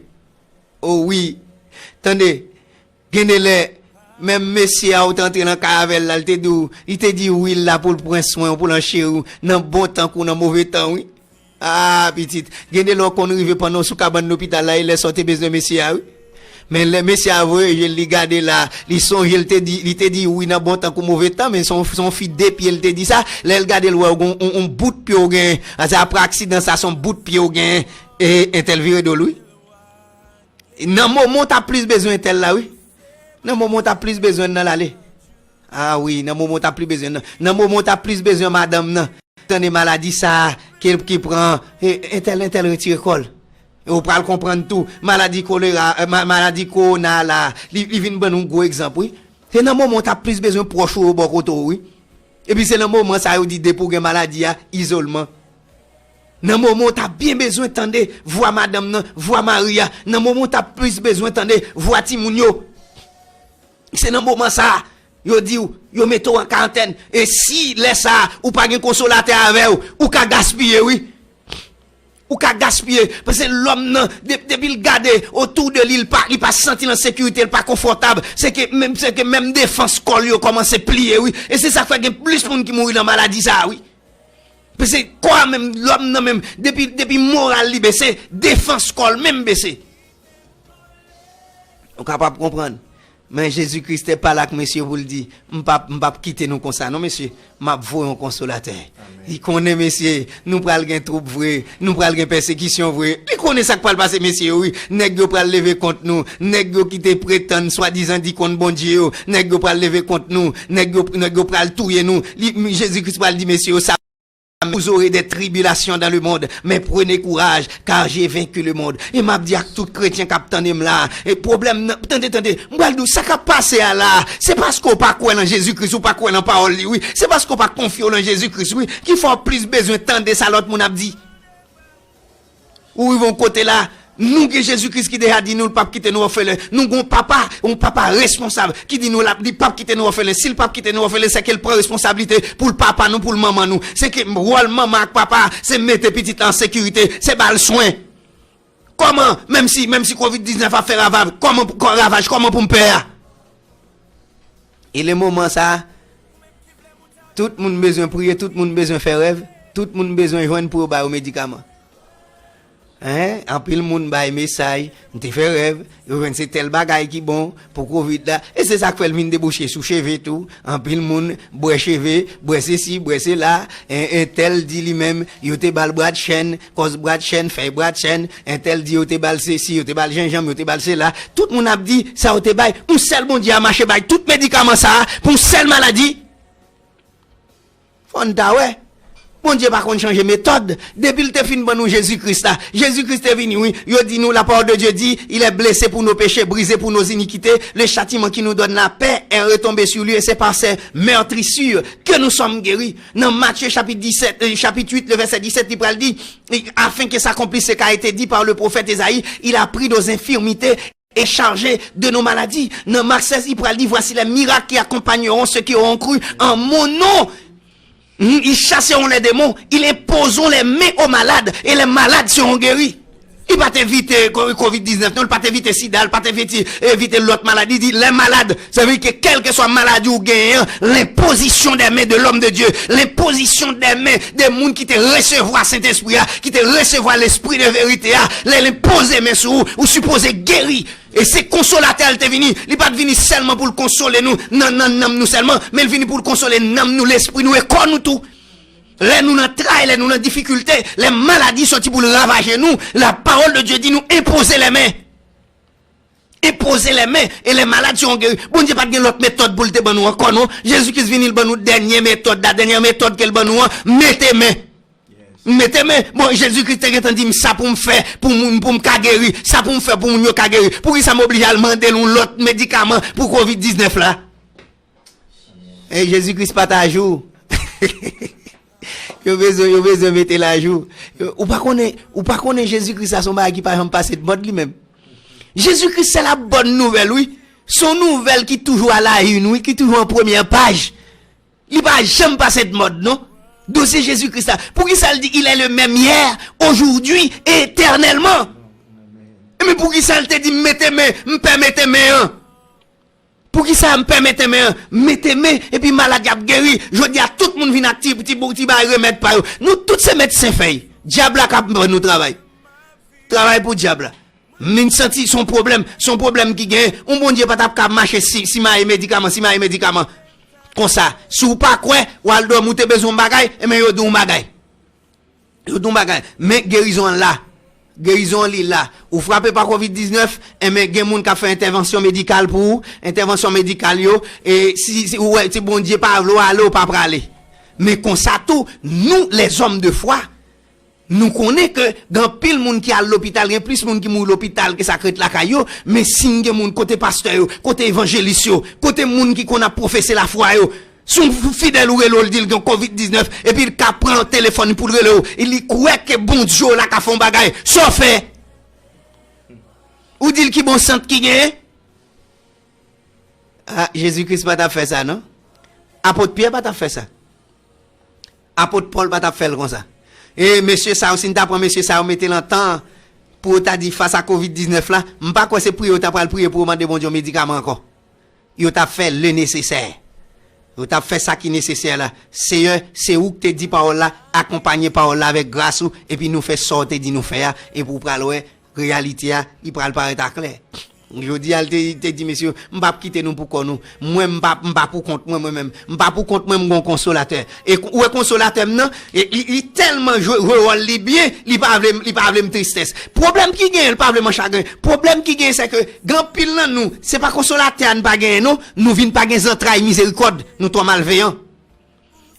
O wi. Tande, gen de lè, menm mesye a ou te antre nan kay avè l la, li te di w, li te di wi l la pou l pran swen w, pou l ancheri w, nan bon tan kou nan move tan, wi. Ah, pitit, gen de lè w konn rive pandan w sou kabann lopital la, e lè sa w te bezwen mesye a, wi. Men lè mesye a voye je l, li gade la, li sonje l te di, li te di wi nan bon tan kou move tan, men se yon, se yon fi de pye l te di sa. Lè l gade l wè w gen yon, yon, yon bout pye w gen, se apre aksidan sa, se yon bout pye w gen, e entèl vire do l, wi. Nan moman w t ap plis bezwen entèl la, wi. Nan moman w t ap plis bezwen l nan l ale. Ah wi, nan moman w t ap plis bezwen l nan. Nan moman w t ap plis bezwen madanm nan. Tande maladi sa a, ke, ki pran, e, entèl, entèl retire kò l. E ou pral konprann tou, maladi kolera, e, ma-, maladi kowona la, li, li vin ban nou gwo egzanp, wi. Se nan moman w t ap plis bezwen pwòch ou yo bò kote w, wi. Epi se nan moman sa yo di depi w gen maladi a, izolman. Nan moman w t ap byen bezwen tande vwa madanm nan, vwa mari a, nan moman w t ap plis bezwen tande vwa timoun yo. Se nan moman sa a, yo di w, yo mete w an karantèn. E si lè sa a, ou pa gen konsolatè avè w, ou ka gaspiye, wi. Ou ka gaspiye. Paske lòm nan, de-, depi l gade otou de li, li pa, li pa santi l an sekirite, li pa konfòtab. Se ke menm, se ke menm defans kò l yo kòmanse pliye, wi. E se sa k fè gen plis moun ki mouri nan maladi sa a, wi. Paske kò a menm, lòm nan menm, depi, depi moral li bese, defans kò l menm bese. Ou kapab konprann. Men Jezi Kris te pale ak mesye pou l di, "M p ap, m p ap kite nou konsa non, mesye. M ap voye yon konsolatè." Li konnen, mesye, nou pral gen twoub vre, nou pral gen pèsekisyon vre. Li konnen sa k pral pase mesye yo, wi. Nèg yo pral leve kont nou. Nèg yo ki te pretann swadizan dikon Bondye yo, nèg yo pral leve kont nou. Nèg yo, nèg yo pral touye nou. Li, Jezi Kris pral di mesye yo, sa Vous aurez des tribulations dans le monde, mais prenez courage, car j'ai vaincu le monde. E m ap di ak tout kretyen k ap tande m la, e pwoblèm nan, tande, tande, m pral di w sa k ap pase a la, se paske w pa kwè nan Jezi Kris, ou pa kwè nan pawòl li, wi. Se paske w pa konfye w nan Jezi Kris, wi, ki fè w plis bezwen tande sa lòt moun ap di. Ou rive yon kote la, nou gen Jezi Kris ki deja di nou l p ap kite nou òfelen. Nou gen yon papa, yon papa responsab ki di nou l ap, li p ap kite nou òfelen. Si l p ap kite nou òfelen, se ke l pran responsablite pou l papa nou, pou l manman nou. Se ke wòl manman ak papa, se mete pitit la an sekirite, se ba l swen. Kòman, menm si, menm si kovid diznèf ap fè ravaj, kòman, kò-, ravaj, kòman pou m pè a? E le moman sa, tout moun bezwen priye, tout moun bezwen fè rèv, tout moun bezwen jwenn pou yo ba yo medikaman. Hein? Anpil moun bay mesaj, m te fè rèv, yo jwenn se tèl bagay ki bon pou kovid la, e se sa k fè l vin debouche sou cheve tou. Anpil moun bwè cheve, bwè sesi, bwè sela, en, entèl di li menm, yo te ba l bradchèn, kòs bradchèn, fèy bradchèn, entèl di yo te ba l sesi, yo te ba l jenjanm, yo te ba l sela. Tout moun ap di sa yo te bay. Yon sèl Bondye a mache bay tout medikaman sa a pou yon sèl maladi. Fò n ta wè. Bondye pa konn chanje metòd. Depi l te fin ban nou Jezi Kris la, Jezi Kris te vini, wi. Yo di nou, la parole de Dieu dit, il est blessé pour nos péchés, brisé pour nos iniquités. Le châtiment qui nous donne la paix est retombé sur lui, et c'est par ses meurtrissures que nous sommes guéris. Nan Matye chapit disèt, euh, chapit uit, le vèsè disèt, li pral di, afin que s'accomplisse ce qui a été dit par le prophète Ésaïe, il a pris nos infirmités et chargé de nos maladies. Nan Mak sèz, li pral di, voici les miracles qui accompagneront ceux qui auront cru en mon nom. Hmm, ils chasseront les démons, ils imposeront les mains aux malades et les malades seront guéris. Li pa t evite ko-, kovid diznèf, non, li pa t evite sida, li pa t evite, evite lòt maladi. Li di, les malades, sa vle di ke kèlkeswa maladi ou genyen an, l'imposition des mains de l'homme de Dieu, l'imposition des mains de moun ki te resevwa Sentespri a, ki te resevwa Lespri de verite a, lè l enpoze men sou ou, ou sipoze geri. E se konsolatè a l te vini. Li pa t vini sèlman pou l konsole nou nan, nan nanm nou sèlman, men l vini pou l konsole nanm nou, lespri nou e kò nou tou. Lè nou nan tray, lè nou nan difikilte, lè maladi sòti pou l ravaje nou, la parole de Dieu di nou imposer les mains. Imposer les mains et les malades seront guéris. Bondye pa t gen lòt metòd pou l te ban nou ankò, non. Jezi Kris vini, l ban nou dènye metòd la, dènye metòd ke l ban nou an, mete men. Mete men. Bon, Jezi Kris te gentan di m sa pou m fè pou moun, pou m ka geri, sa pou m fè pou moun yo ka geri. Poukisa m oblije al mande l yon lòt medikaman pou kovid diznèf la? E Jezi Kris pa t ajou. Yo bezwen, yo bezwen mete l ajou. Yo, ou pa konnen, ou pa konnen Jezi Kris la se yon bagay ki pa janm pase de mòd li menm. Jezi Kris se la bòn nouvèl, wi. Se yon nouvèl ki toujou a la une, wi, ki toujou an premyè paj. Li pa janm pase de mòd, non. Dosye Jezi Kris la. Poukisa l di, il est le même hier, aujourd'hui et éternellement? Ebyen, poukisa l te di, m mete men, m pè mete men an? Poukisa m pè mete men an? Mete men, epi malad y ap geri. Jodi a, tout moun vin ak ti, ti, ti bay remèd pa yo. Nou tout se medsen fèy. Dyab la k ap ban nou travay. Travay pou dyab la. M vin santi se yon pwoblèm, se yon pwoblèm ki genyen. Yon Bondye pa t ap ka mache si, simaye medikaman, simaye medikaman. Konsa, si w pa kwè, w al dòmi, w te bezwen yon bagay, ebyen yo di w yon bagay. Yo di w yon bagay, men gerizon an la. Gerizon an li la. Ou frape pa kovid diznèf, ebyen gen moun k ap fè entèvansyon medikal pou ou, entèvansyon medikal yo, e si, si, ou wè, si Bondye pa vle w ale, ou pa prale. Men konsa tou, nou, les hommes de foi, nou konnen ke gen anpil moun ki al lopital, gen plis moun ki mouri lopital ke sa k ret lakay yo, men si n gen moun kote pastè yo, kote evanjelis yo, kote moun ki konn ap pwofese lafwa yo, si yon fidèl ou rele w, l di l gen kovid diznèf, epi l ka pran telefòn li pou l rele w, e li kwè ke Bondye w la ka fè yon bagay, sa w fè? Ou di l ki bon sant ki genyen? Ah, Jezi Kris pa t ap fè sa, non. Apot Pyè pa t ap fè sa. Apot Pòl pa t ap fè l konsa. E mesye sa yo, si n ta pran mesye sa yo, mete l an tan pou yo ta di fas a kovid diznèf la, m pa kwè se priye yo ta pral priye pou yo mande Bondye yon medikaman ankò. Yo t ap fè le nesesè. Yo t ap fè sa ki nesesè la. Seyè, se ou k te di pawòl la, akonpaye pawòl la avèk gras ou, epi nou fè sa w te di nou fè a, epi w pral wè, reyalite a, li pral parèt aklè. Jodi a, l te, te di, mesye, m p ap kite nou pou kò nou. Mwen, m pa, m pa pou kont mwen, mwen menm. M pa pou kont mwen, m gon konsolatè. E ou wè konsolatè m nan, e, li, li tèlman jwe, jwe wòl li byen, li pa vle, li pa vle m tristès. Pwoblèm ki genyen, li pa vle m an chagren. Pwoblèm ki genyen, se ke gen anpil nan nou, se pa konsolatè a n pa genyen, non. Nou vin pa gen zantray mizerikòd, nou twò malveyan.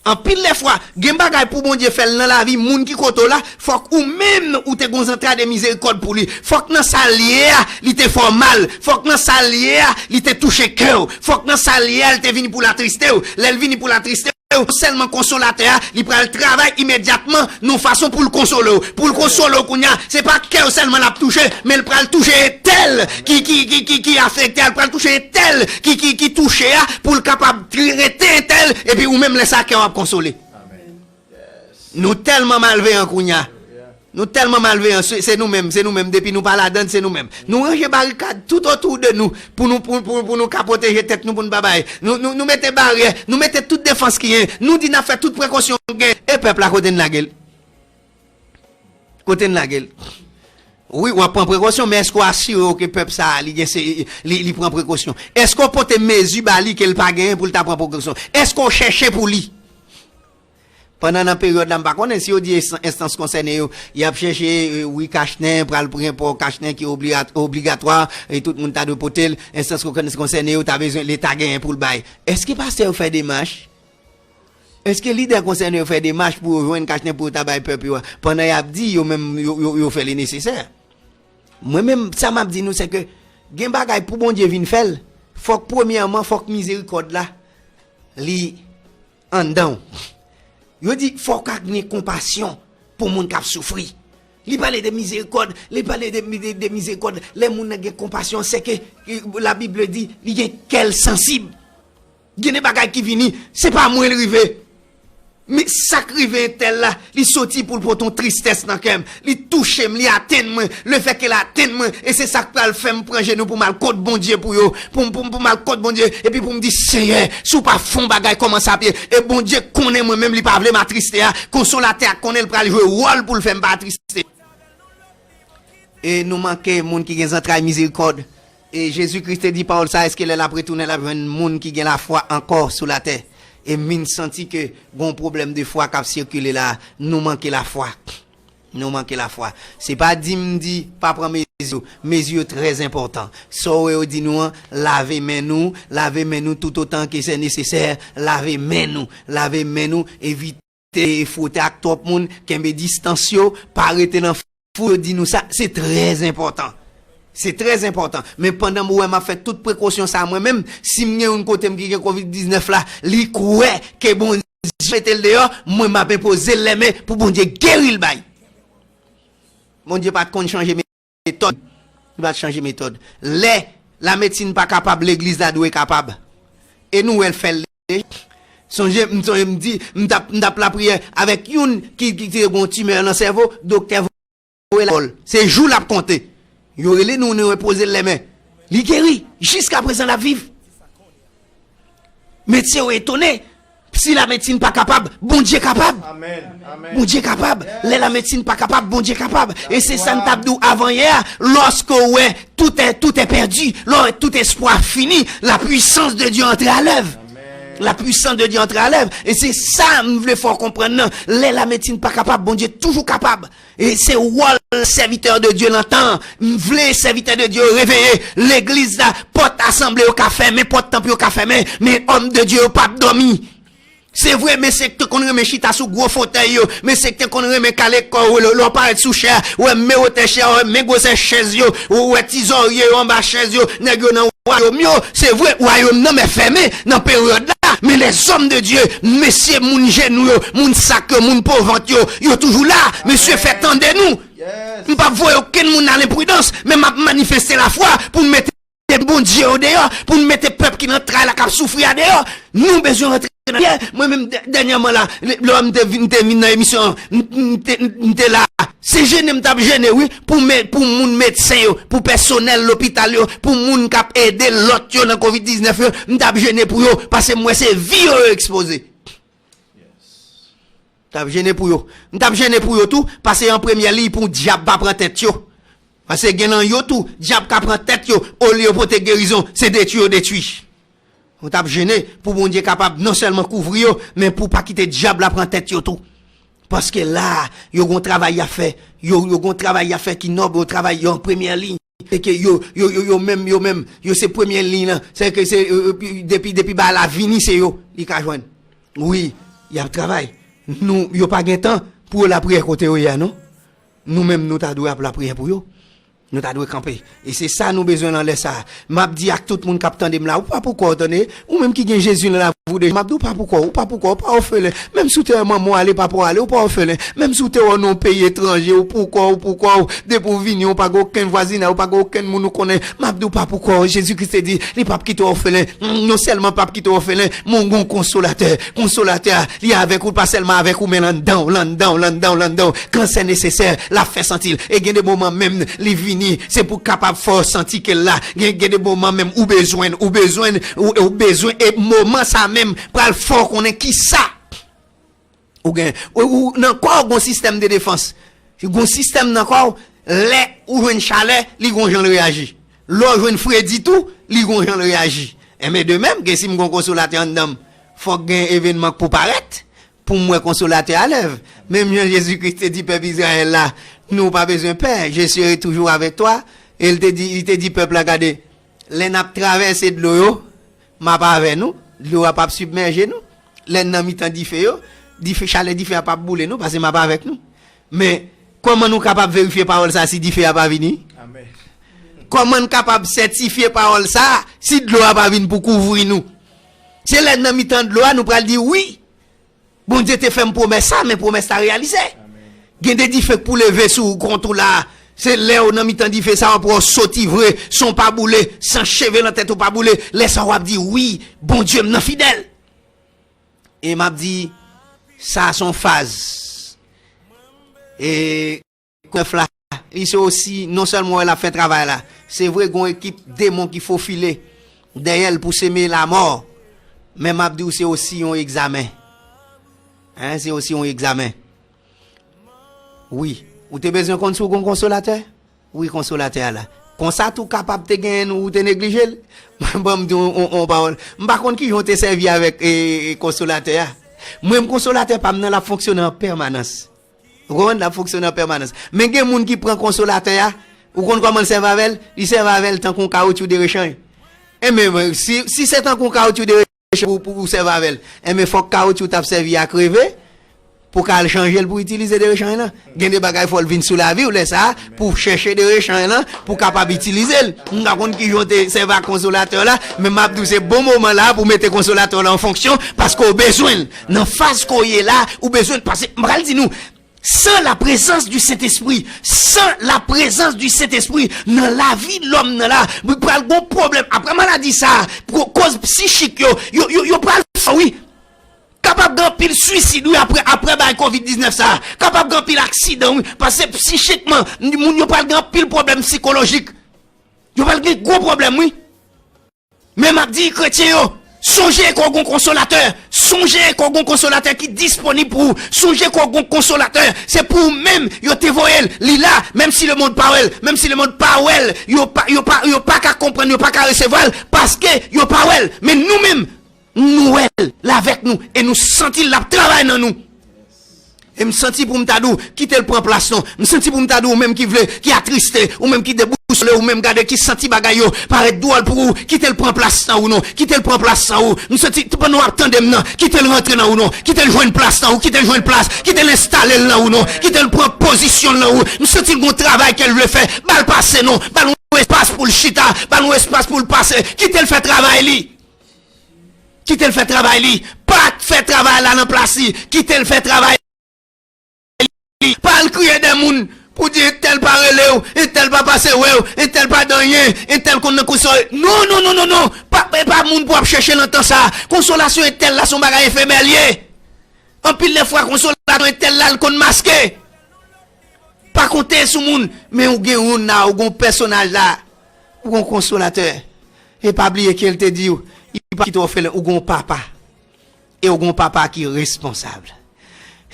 Anpil lè fwa, gen bagay pou Bondye fè l nan lavi moun ki kote w la, fòk ou menm ou te gon zantray de mizerikòd pou li. Fòk nan sa l ye a, li te fè w mal. Fòk nan sa l ye a, li te touche kè w. Fòk nan sa l ye a, li te vini pou l atriste w. Lè l vini pou l atriste w, sèlman konsolatè a, li pral travay imedyatman nan yon fason pou l konsole w. Pou l konsole w kounye a, se pa kè w sèlman l ap touche, men l pral touche entèl ki, ki, ki, ki, ki afekte a, l pral touche entèl ki, ki, ki touche a, pou l kapab rete entèl, epi ou menm lè sa kè w ap konsole. Nou tèlman malveyan kounye a. Nou tèlman malveyan, se, se nou menm, se nou menm. Depi nou pa ladann, se nou menm. Nou ranje barikad tout otou de nou pou nou, pou, pou, pou nou ka pwoteje tèt nou, pou nou pa bay. Nou, nou, nou mete baryè, nou mete tout defans ki gen. Nou di n ap fè tout prekosyon gen. E pèp la, kote n lage l? Kote n lage l? Wi, w ap pran prekosyon, men èske w asire w ke pèp sa a, li gen se, li, li pran prekosyon? Èske w pote mezi ba li ke l pa genyen pou l ta pran prekosyon? Èske w chèche pou li? Pandan nan peryòd la, m pa konnen si yo di enstan-, enstans konsène yo, y ap chèche, e, wi, kachnen, pral pran pò kachnen ki obliga-, obligatwa, e tout moun ta dwe pote l, enstans kon-, konsène yo ta bezwen, Leta genyen pou l bay. Èske pastè yo fè demach? Èske lidè konsène yo fè demach pou yo jwenn kachnen pou yo ta bay pèp yo a? Pandan y ap di, yo menm, yo, yo, yo fè li nesesè. Mwen menm, sa m ap di nou, se ke gen bagay pou Bondye vin fè l, fòk premyèman, fòk mizerikòd la, li anndan w. Yo di, fò w ka gen konpasyon pou moun k ap soufri. Li pale de mizerikòd, li pale de, de, de mizerikòd. Lè moun nan gen konpasyon, se ke, ke Labib di, li gen kè l sansib. Gen de bagay ki vini, se pa mwen l rive. Men sa k rive entèl la, li soti pou l pote yon tristès nan kè m. Li touche m, li atenn mwen. Lefètke l atenn mwen, e se sa k pral fè m pran jenou pou m al kot Bondye pou yo. Pou m, pou m, pou m al kot Bondye, epi pou m di, Senyè, si w pa fè yon bagay, kòman sa ap ye? E Bondye konnen mwen menm, li pa vle m atriste a. Konsolatè a konnen l pral jwe wòl pou l fè m pa atriste. E nou manke moun ki gen zantray mizerikòd. E Jezi Kris te di pawòl sa, èske lè l ap retounen, l ap jwenn moun ki gen lafwa ankò sou latè? E m vin santi ke gon pwoblèm de fwa k ap sikile la, nou manke lafwa. Nou manke lafwa. Se pa di m di pa pran mezi yo. Mezi yo trè enpòtan. Sa w wè yo di nou an, lave men nou, lave men nou toutotan ke se nesesè, lave men nou, lave men nou, evite fwote ak twòp moun, kenbe distans yo, pa rete nan foul yo di nou sa, se trè enpòtan. Se trè enpòtan. Men pandan m wè m ap fè tout prekosyon sa mwen menm, si m gen youn kote m ki gen kovid diznèf la, li kwè ke Bondye mete l deyò, mwen m ap enpoze l lèmen pou Bondye geri l bay. Bondye pa t konn chanje metòd. Li pa t chanje metòd. Lè lamedsin pa kapab, legliz la dwe kapab. E nou wè l fè l deja. Sonje, m sonje m di, m t ap, m t ap lapriyè avèk youn ki, ki te gen yon timè nan sèvo, doktè voye l al. Se jou l ap konte. Yo rele nou, nou enpoze l lèmen. Li geri. Jiskaprezan l ap viv. Medsen yo etone. Si lamedsin pa kapab, Bondye kapab. Amèn. Amèn. Bondye kapab. Lè lamedsin pa kapab, Bondye kapab. E se sa m t ap di w avan yè a. Lòske w wè tout est, tout est perdu, lè w wè tout espwa fini, la puissance de Dieu entre à l'œuvre. La puissance de Dieu entre à l'œuvre. E se sa m vle fè w konprann nan. Lè lamedsin pa kapab, Bondye toujou kapab. E se wòl sèvitè de Dye nan tan an. M vle sèvitè de Dye yo reveye legliz la, pòt asanble yo ka fèmen, pòt tanp yo ka fèmen, men òm de Dye yo p ap dòmi. Se vre, mesye k te konn renmen chita sou gwo fotèy yo, mesye k te konn renmen kale kò yo, lè, lè w parèt sou chè a, w wè men wotè chè a, w wè men gwosè chèz yo, w wè ti zòrye yo anba chèz yo, nèg yo nan wayòm yo. Se vre, wayòm nan men fèmen nan peryòd la, men lèzòm de Dye, mesye moun jenou yo, moun sak yo, moun po vant yo, yo toujou la. Mesye, fè tande nou. M p ap voye okenn moun nan lenpridans, men m ap manifeste lafwa pou n mete Bondye yo deyò, pou n mete pèp ki nan tray la k ap soufri a deyò. Nou bezwen rantre nan lapriyè. Mwen menm, dè-, dènyèman la, lè, lè m te vin, m te vin nan emisyon an, m, m te, m te la. Se jene m t ap jene, wi, pou me-, pou moun medsen yo, pou pèsonèl lopital yo, pou moun k ap ede lòt yo nan kovid diznèf yo, m t ap jene pou yo, paske m wè se vi yo yo ekspoze. M t ap jene pou yo. M t ap jene pou yo tou, paske an premyè liy pou dyab pa pran tèt yo. Paske gen nan yo tou, dyab ka pran tèt yo, olye yo pote gerizon, se detwi yo detwi. Ou t ap jene pou Bondye kapab non sèlman kouvri yo, men pou pa kite dyab la pran tèt yo tou. Paske la, yo gon travay y ap fè, yo, yo gon travay y ap fè ki nòb, yo travay yo an premyè liy. E ke yo, yo, yo, yo menm, yo menm, yo se premyè liy lan. Se ke se, euh, euh, depi, depi bagay la vini, se yo li ka jwenn. Wi. Y ap travay. Nou, yo pa gen tan pou yo lapriyè kote yo ye a, non. Nou menm, nou ta dwe ap lapriyè pou yo. Nou ta dwe kanpe. E se sa nou bezwen nan lè sa a. M ap di ak tout moun k ap tande m la, ou pa pou kò w, tande. Ou menm ki gen Jezi nan lavi w deja, m ap di w pa pou kò w, ou pa pou kò w, ou pa òfelen. Menm si w te wè manman w ale, papa w ale, ou pa òfelen. Menm si w te wè w nan yon peyi etranje, ou pou kò w, ou pou kò w. Depi w vini, ou pa gen okenn vwazinay, ou pa gen okenn moun ou konnen. M ap di w pa pou kò w. Jezi Kris te di, li p ap kite w òfelen. Non sèlman p ap kite w òfelen, men w gen yon konsolatè. Konsolatè a, li avèk ou, pa sèlman avèk ou, men l anndan w, l anndan w, l anndan w, l anndan w. Kan sè nesesè, l ap fè santi l. E gen de moman menm, li vini, se pou kapab fè w santi ke l la. Gen, gen de moman menm, ou bezwen l, ou bezwen l, ou, ou bezwen, e moman sa menm, pral fè w konnen kisa. Ou gen, ou, ou, nan kò w, gon sistèm de defans. Gon sistèm nan kò w, lè ou jwenn chalè, li gon jan l reyaji. Lè w jwenn fredi tou, li gon jan l reyaji. Enben, de menm, ke si m gon konsolatè anndan m, fòk gen evènman k pou parèt, pou m wè konsolatè a lève. Menm jan Jezi Kris te di pèp Izrayèl la, nou pa bezwen pè, je serai toujours avec toi. E l te di, li te di pèp la, gade, lè n ap travèse dlo yo, m ap avè nou, dlo a p ap sibmèje nou. Lè n nan mitan dife yo, dife, chalè dife a p ap boule nou, paske m ap avèk nou. Men, kòman nou kapab verifye pawòl sa a si dife a pa vini? Kòman n kapab sètifye pawòl sa a si dlo a pa vin pou kouvri nou? Se lè n nan mitan dlo a, nou pral di wi. Bondye te fè m pwomès sa, men pwomès la reyalize. Gen de dife k pou leve sou ou kont ou la. Se lè w nan mitan dife sa, w ap wè w soti vre, san w pa boule, san cheve nan tèt ou pa boule. Lè sa w ap di, wi, Bondye m nan fidèl. E m ap di, sa se yon faz. E nèf la, li se osi, non sèlman wè l ap fè travay la. Se vre, gen yon ekip demon ki fofile dèyè l pou seme lamò. Men m ap di w, se osi yon egzamen. Hein, se osi yon egzamen. Wi. Ou te bezwen konn si w gon konsolatè? Wi, konsolatè a la. Konsa tou kapab te genyen nou, ou te neglije l. Ban m di w yon, yon, yon pawòl. M pa konn kijan w te sèvi avèk, e, e, konsolatè a. Mwen, m konsolatè pa m nan, l ap fonksyone an pèmanans. Ou konprann? L ap fonksyone an pèmanans. Men gen moun ki pran konsolatè a, ou konn kòman l sèvi avè l? Li sèvi avè l tankou yon kawoutchou de rechanj. Enben, si, si se tankou yon kawoutchou de rechanj pou, pou ou sèvi avè l, enben, fòk kawoutchou t ap sèvi a kreve, pou ka al chanje l pou itilize de rechanj lan. Gen de bagay fò l vin sou lavi w lè sa a, pou w chèche de rechanj lan, pou w kapab itilize l. M pa konn kijan w te sèvi ak konsolatè la, men m ap di w se bon moman la pou w mete konsolatè la an fonksyon, paske w bezwen l. Nan faz ke w ye la, ou bezwen l, paske m pral di nou, sans la présence du Saint-Esprit, sans la présence du Saint-Esprit, nan lavi lòm nan la, li pral gon pwoblèm. Apre maladi sa, ko-, koz psichik yo, yo, yo, yo pral fò, wi. Kapab gen anpil swisid, wi, apre, apre bay kovid diznèf sa. Kapab gen anpil aksidan, wi, paske psichikman, moun yo pral gen anpil pwoblèm sikolojik. Yo pral gen gwo pwoblèm, wi. Men m ap di kretyen yo, sonje ke w gon konsolatè. Sonje ke w gon konsolatè ki disponib pou ou. Sonje ke w gon konsolatè. Se pou ou menm yo te voye l. Li la, menm si lemonn pa wè l. Menm si lemonn pa wè l. Yo pa, yo pa, yo pa ka konprann, yo pa ka resevwa l, paske yo pa wè l. Men nou menm, nou wè l, l avèk nou, e nou santi l, l ap travay nan nou. E m santi pou m ta di w, kite l pran plas non. M santi pou m ta di w, ou menm ki vle, ki atriste, ou menm ki debousole, ou menm gade ki santi bagay yo parèt dwòl pou ou, kite l pran plas nan ou non. Kite l pran plas nan ou. M santi, pandan w ap tande m nan, kite l rantre nan ou non. Kite l jwenn plas nan ou, kite l jwenn plas, kite l enstale l nan ou non. Kite l pran pozisyon l nan ou. M santi l gon travay ke l vle fè. Ba l pase non. Ba l yon espas pou l chita. Ba l yon espas pou l pase. Kite l fè travay li. Kite l fè travay li. Pa fè travay la nan plas li. Kite l fè travay li. Pa al kriye dè moun pou di entèl pa rele w, entèl pa pase wè w, entèl pa di anyen, entèl konn nan konsèy. Non, non, non, non, non. Pa, e pa moun pou w ap chèche nan tan sa. Konsolasyon entèl la se yon bagay efemè l ye. Anpil de fwa konsolasyon entèl la l konn maske. Pa konte sou moun, men ou gen youn la, ou gen yon pèsonaj la, ou gen yon konsolatè. E pa bliye ke l te di w, li pa kite w òfelen, ou gen yon papa. E ou gen yon papa ki responsab.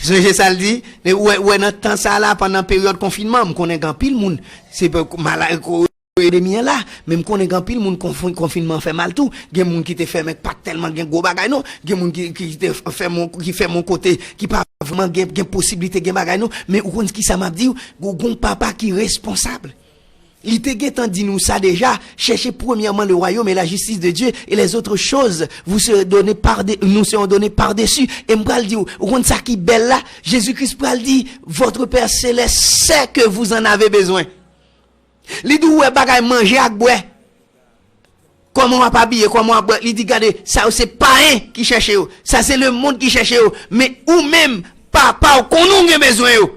Sonje sa l di, ou wè, ou wè nan tan sa la, pandan peryòd konfinman, m konnen gen anpil moun, se pa mala-, ko-, epidemi an la, men m konnen gen anpil moun konfin-, konfinman an fè mal tou. Gen moun ki te fèmen k pa t tèlman gen gwo bagay non. Gen moun ki, ki te fèmen, ki fèmen yon kote ki pa vrèman gen, gen posiblite gen bagay non. Men ou konn kisa m ap di w? Ou gen yon papa ki responsab. Li te gentan di nou sa deja, cherchez premièrement le royaume et la justice de Dieu, et les autres choses vous seront données par de, nous seront données par-dessus. E m pral di w, ou konn sa ki bèl la? Jezi Kris pral di, votre Père céleste sait que vous en avez besoin. Li di w wè bagay manje ak bwè. Kòman w ap abiye, kòman w ap bwè, li di gade, sa yo se payen ki chèche yo. Sa se lemonn ki chèche yo. Men ou menm, papa w konnen w gen bezwen yo.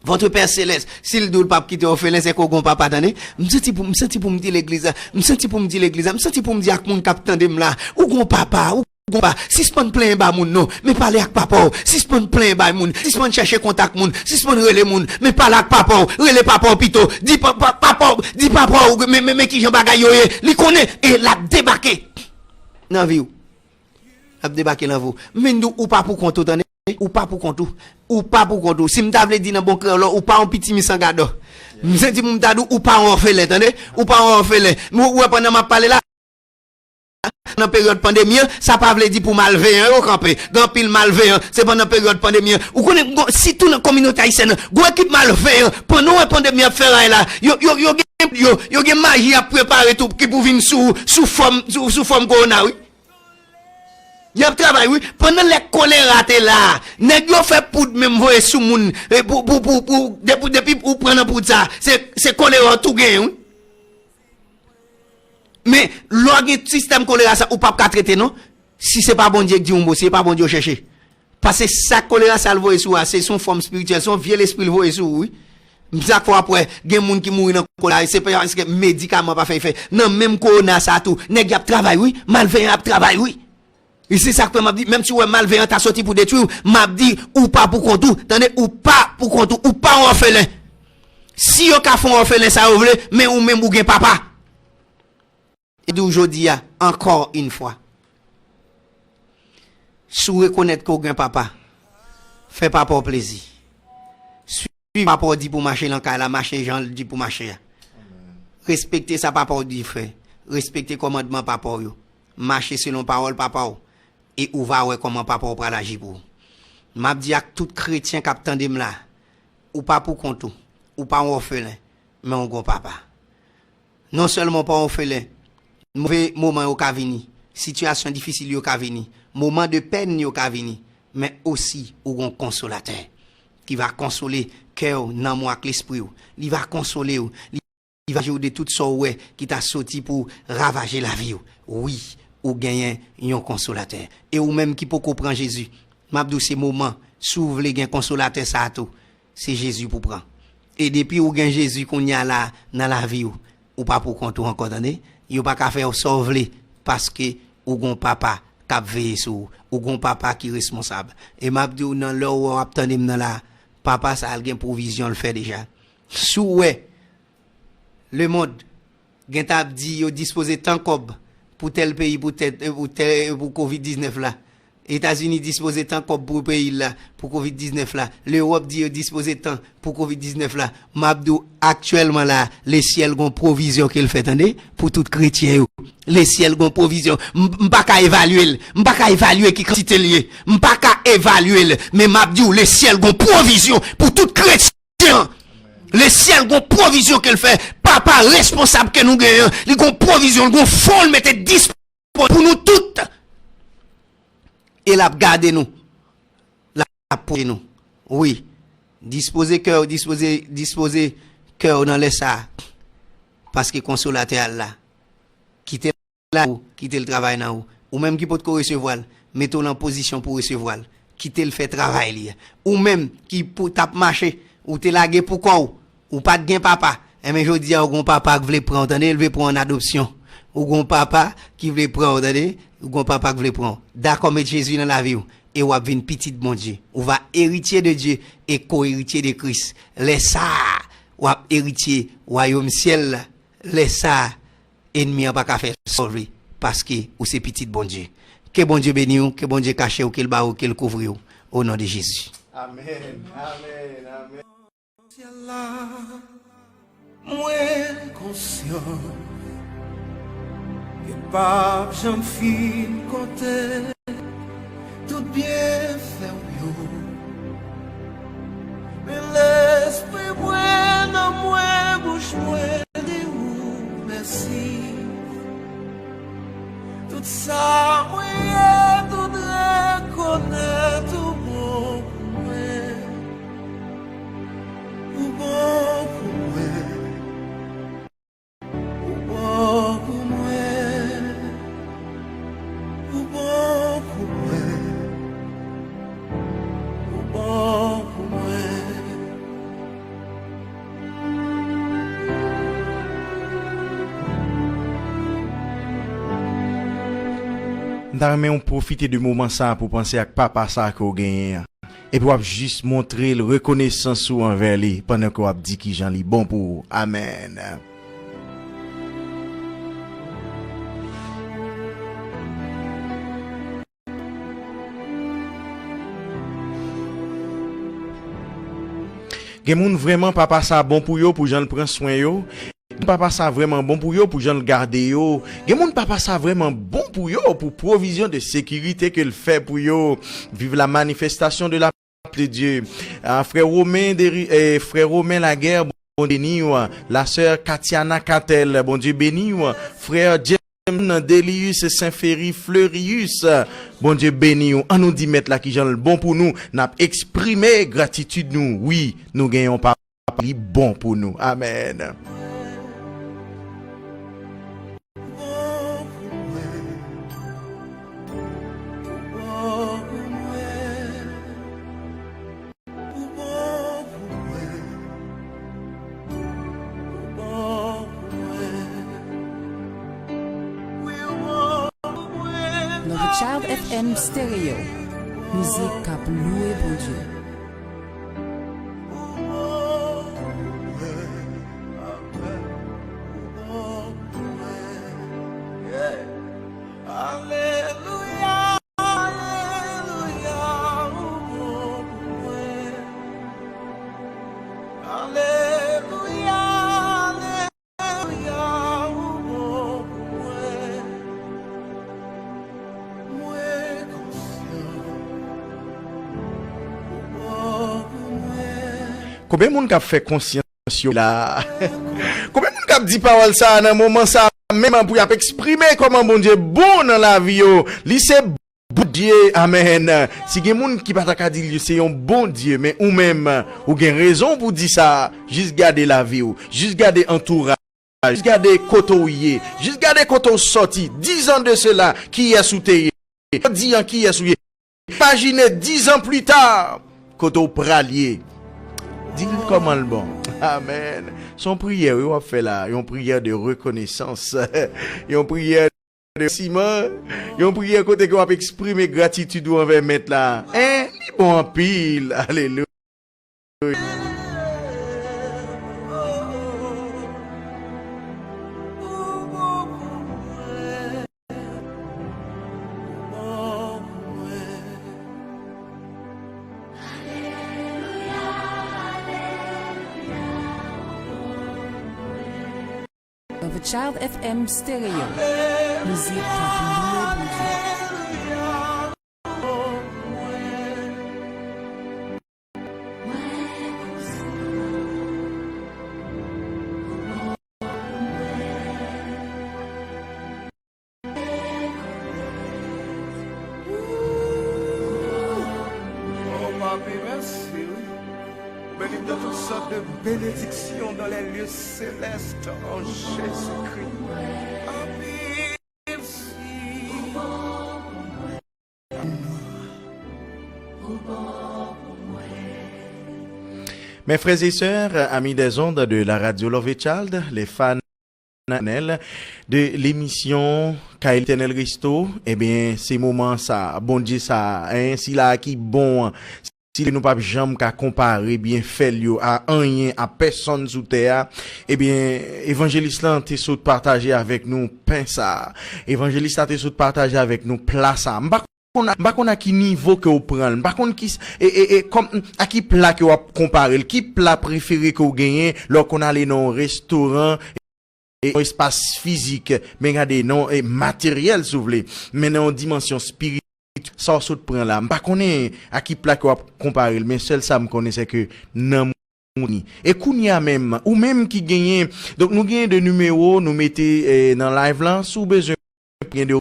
Votre Père Céleste, si l di w l p ap kite w òfelen, se ke w gon papa, tande. M santi pou, m santi pou m di legliz la, m santi pou m di legliz la, m santi pou m di ak moun k ap tande m la, ou gon papa, ou gon papa. Sispann plenyen ba moun non, men pale ak papa w. Sispann plenyen ba moun, sispann chèche kontak moun, sispann rele moun, men pale ak papa w. Rele papa w pito. Di pa, pa, papa w, di papa w, men, men, men kijan bagay yo ye. Li konnen, e l ap debake nan vi w. L ap debake nan vi w. M vin di w, ou pa pou kont ou, tande. Ou pa pou kont ou. Ou pa pou kont ou. Si m ta vle di nan bon kreyòl, ou pa yon pitimi san gadò. M santi pou m ta di w, ou pa yon òfelen, tande? Ou pa yon òfelen. M wè pandan m ap pale la, nan peryòd pandemi an, sa pa vle di pou malveyan yo kanpe. Gen anpil malveyan, se pandan peryòd pandemi an. Ou konnen, gon, sitou nan kominote ayisyèn nan, gon ekip malveyan, pandan w wè pandemi ap fè ray la, yo, yo, yo gen, yo, yo gen maji y ap prepare tou ki pou vin sou, sou fòm, sou, sou fòm kowona, wi. Y ap travay, wi. Pandan lè kolera te la, nèg yo fè poud menm voye sou moun. E pou, pou, pou, pou, depi, depi ou pran nan poud sa, se, se kolera w tou genyen, wi. Men, lè w gen sistèm kolera sa, ou p ap ka trete, non. Si se pa Bondye k di w yon mo, se pa Bondye w chèche. Paske sa kolera sa l voye sou a, se, se yon fòm espirityèl, se yon vye lespri l voye sou ou, wi. M sa k fè w ap wè, gen moun ki mouri nan kolera, se pa paske medikaman pa fè efè. Nan menm kowona sa tou, nèg y ap travay, wi. Malveyan ap travay, wi. E se sa k fè m ap di, menm si w wè malveyan ta soti pou detwi w, m ap di, ou pa pou kont ou. Tande, ou pa pou kont ou, ou pa yon òfelen. Si yo ka fè yon òfelen sa yo vle, men ou menm ou gen papa. E di w jodi a, encore une fois, si w rekonèt ke w gen papa, fè papa w plezi. Swiv papa w di pou mache nan kay la, mache jan l di pou mache a. Respekte sa papa w di fè. Respekte kòmandman papa w yo. Mache selon pawòl papa w. E ou va wè kòman papa w pral aji pou ou. M ap di ak tout kretyen k ap tande m la, ou pa pou kont ou. Ou pa yon òfelen, men w gon papa. Non sèlman w pa yon òfelen, move moman yo ka vini, sitiyasyon difisil yo ka vini, moman de pèn yo ka vini, men osi ou gon konsolatè ki va konsole kè w, nanm ou ak lespri w. Li va konsole w, li va jere w de tout sa w wè ki ta soti pou ravaje lavi w. Wi, ou genyen yon konsolatè. E ou menm ki poko pran Jezi, m ap di w se moman, si w vle gen konsolatè sa a tou, se Jezi pou pran. E depi ou gen Jezi kounye a la nan lavi w, ou pa pou kont ou ankò, tande. Yo pa ka fè w sa w vle, paske ou gon papa k ap veye sou ou. Ou gon papa ki responsab. E m ap di w nan lè w wè w ap tande m nan la, papa sa a l gen pwovizyon l fè deja. Si w wè lemonn gentan ap di yo dispoze tan kòb pou tèl peyi, pou tèt, pou tèl, pou kovid diznèf la. Etazini dispoze tan kòb pou peyi l la, pou kovid diznèf la. Lewòp di yo dispoze tan pou kovid diznèf la. M ap di w aktyèlman la, lesyèl gon pwovizyon ke l fè, tande, pou tout kretyen yo. Lesyèl gon pwovizyon. M, m pa ka evalye l. M pa ka evalye ki kantite l ye. M pa ka evalye l. Men m ap di w, lesyèl gon pwovizyon pou tout kretyen. Lesyèl gon pwovizyon ke l fè. Papa responsab ke nou genyen an, li gon pwovizyon, li gon fon l mete dispo pou nou tout. E l ap gade nou. L ap pwoteje nou. Wi. Dispoze kè w, dispoze, dispoze kè w nan lè sa a. Paske konsolatè a la. Kite l la, kite l travay nan ou. Ou menm ki potko resevwa l, mete w nan pozisyon pou resevwa l. Kite l fè travay li a. Ou menm ki pou t ap mache, ou te lage pou kò w, ou pa t gen papa. Enben jodi a, ou gon papa k vle pran w, tande, l vle pran w an adopsyon. Ou gon papa ki vle pran w, tande, ou gon papa k vle pran w. Dakò, met Jezi nan lavi w, e w ap vin pitit Bondye. Ou va eritye de Dye e ko-eritye de Kris. Lè sa a, w ap eritye wayòm syèl la. Lè sa a, ènmi an pa ka fè sa w vle, paske ou se pitit Bondye. Ke Bondye beni w, ke Bondye kache w, ke l ba w, ke l kouvri w, o non de Jezi. Amèn, amèn, amèn. Syèl la, mwen konsyan ke l p ap janm fin konte tout byenfè w yo. Men lespri mwen, nanm mwen, bouch Sa mwen ye, tout rekonèt ou bon pou mwen. Ou bon pou mwen. Ou bon pou mwen. Ou bon pou mwen. Ou bon pou mwen. M ta renmen w pwofite de moman sa a pou w panse ak papa sa a ke w genyen an. Epi w ap jis montre l rekonesans ou anvè li pandan ke w ap di kijan li bon pou ou. Amèn. Gen moun vrèman papa sa bon pou yo, pou jan l pran swen yo. Gen moun papa sa vrèman bon pou yo, pou jan l gade yo. Gen moun papa sa vrèman bon pou yo, pou pwovizyon de sekirite ke l fè pou yo. Viv la manifestation de la de Dieu. Ah, frè Romain, Deri- eh, frè Romain Laguerre, Bondye beni w. La sè Katiana Katel, Bondye beni w. Frè James Delius Saint Ferry Fleurius, Bondye beni w. An nou di mèt la kijan l bon pou nou. N ap eksprime gratitid nou. Wi, nou gen yon papa, li bon pou nou. Amèn. Love Child F M Stereo. Mizik k ap lwe Bondye. Alelouya, alelouya, ou bon pou mwen. Alelouya, alelouya, ou bon pou mwen. Mwen konsyan, ou bon pou mwen. Konbyen moun k ap fè konsyans yo la? Konbyen moun k ap di pawòl sa a nan moman sa a menm pou y ap eksprime kòman Bondye bon nan lavi yo? Li se Bondye, amèn. Si gen moun ki pa ta ka di li se yon Bondye, men ou menm, ou gen rezon pou di sa. Jis gade lavi w, jis gade antouraj, jis gade kote w ye, jis gade kote w sòti. Dizan de sela, kiyès ou te ye? Jodi an, kiyès ou ye? Imajine dizan pli ta, kote w pral ye. Di l kòman l bon. Amèn. Se yon priyè, wi, w ap fè la. Yon priyè de rekonesans. Yon priyè de remèsiman. Yon priyè kote ke w ap eksprime gratitid ou anvè Mèt la. Hein? Li bon anpil. Alelouya. Love Child F M Stereo. Mizik k ap lwe Bondye. Oh, papi, mèsi, wi. Ou beni m de tout sòt de benediksyon dans les lieux célestes en Jésus-Christ. Papi, mèsi. Mes frères et sœurs, amis des ondes de la radio Love Child, les fans de l'émission Kay Letènèl Resto, ebyen, se moman sa, Bondye sa, hein, sila ki bon an, si nou p ap janm ka konpare byenfè l yo a anyen, a pèsonn sou tè a, ebyen, evanjelis lan te sot pataje avèk nou pen sa. Evanjelis la te sot pataje avèk nou pla sa. M pa konn, m pa konn a ki nivo ke w pran l. M pa konn ki, e, e, e, kòm, a ki pla ke w ap konpare l. Ki pla prefere ke w genyen lè w konn ale nan yon restoran, e, yon espas fizik, men gade, nan, e, materyèl, si w vle, men nan yon dimansyon espirityèl, sa w sot pran la. M pa konnen a ki pla ke w ap konpare l, men sèl sa m konnen, se ke nanm ou ni. E kounye a menm, ou menm ki genyen, donk nou genyen de nimewo, nou mete, e, nan live lan, si w bezwen gen de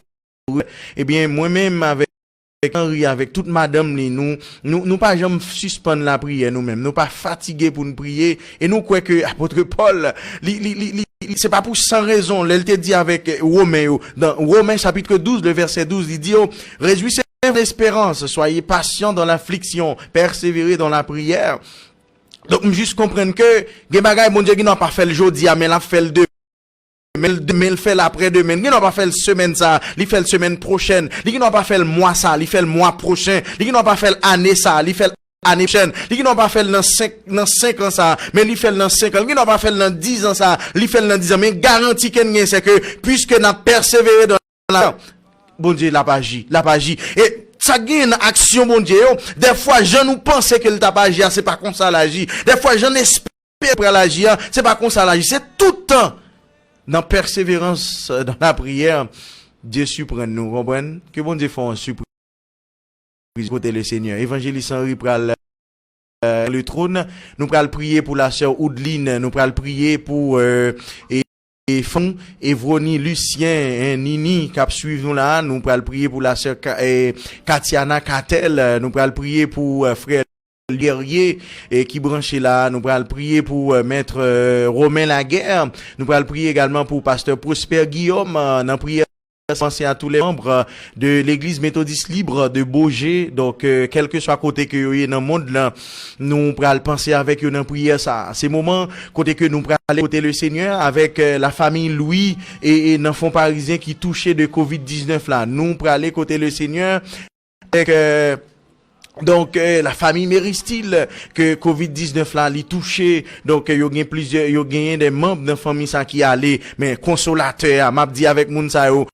Ebyen, mwen menm avèk Henri, avèk tout madanm li, nou, nou, nou pa janm sispann lapriyè nou menm. Nou pa fatige pou n priye. E nou kwè ke apot Pòl, li, li, li, li, li, se pa pou san rezon. Lè l te di avèk Women yo, dans Romains chapitre douze, le verset douze, li di yo, réjouissez-vous de l'espérance, soyez patients dans l'affliction, persévérez dans la prière. Donk, m jis konprann ke gen bagay Bondye gen nan pa fè l jodi a, men l ap fè l demen, men l, men l fè l aprè demen. Gen nan pa fè l semèn sa a, li fè l semèn pwochèn. Li gen nan pa fè l mwa sa a, li fè l mwa pwochen. Li gen nan pa fè l ane sa a, li fè l ane pwochèn. Li gen nan pa fè l nan senk, nan senk an sa a, men li fè l nan senk an. Li gen nan pa fè l nan diz an sa a, li fè l nan diz an. Men garanti ke n gen, se ke, puiske n ap pèsevere dan la, Bondye l ap aji, l ap aji. E sa k genyen nan aksyon Bondye yo, dèfwa jan nou panse ke l t ap aji a, se pa konsa l aji. Dèfwa jan n espere l pral aji a, se pa konsa l aji. Se tout tan nan pèseverans, euh, dans la prière, Dye siprann nou, konprann? Ke Bondye fè w yon sipriz kote Lesenyè. Evanjelis Henri pral, euh, le trône. Nou pral priye pou la sè Oudline. Nou pral priye pou, euh, e, e fanm Evroni Lucien, en, Nini, k ap swiv nou la. Nou pral priye pou la sè Ka-, e, Katiana Katel. Nou pral priye pou, euh, frè Guerrier, e, ki branche la. Nou pral priye pou, euh, mèt, euh, Romain Laguerre. Nou pral priye egalman pou pastè Prosper Guillaume, euh, nan priyè. Panse à tous les membres de l'Église Méthodiste Libre de Beaugé. Donk, euh, kèlkeswa kote ke yo ye nan mond lan, nou pral panse avèk yo nan priyè sa a. Se moman kote ke nou prale kote Lesenyè avèk, euh, la famille Louis e, e nan Fon Parizyen ki touche de kovid diznèf la. Nou prale kote Lesenyè avèk, euh, donk, euh, la famille Méristil, ke kovid diznèf la li touche. Donk, euh, yo gen plizyè, yo genyen de manm nan fanmi sa ki ale. Men konsolatè a, m ap di avèk moun sa yo,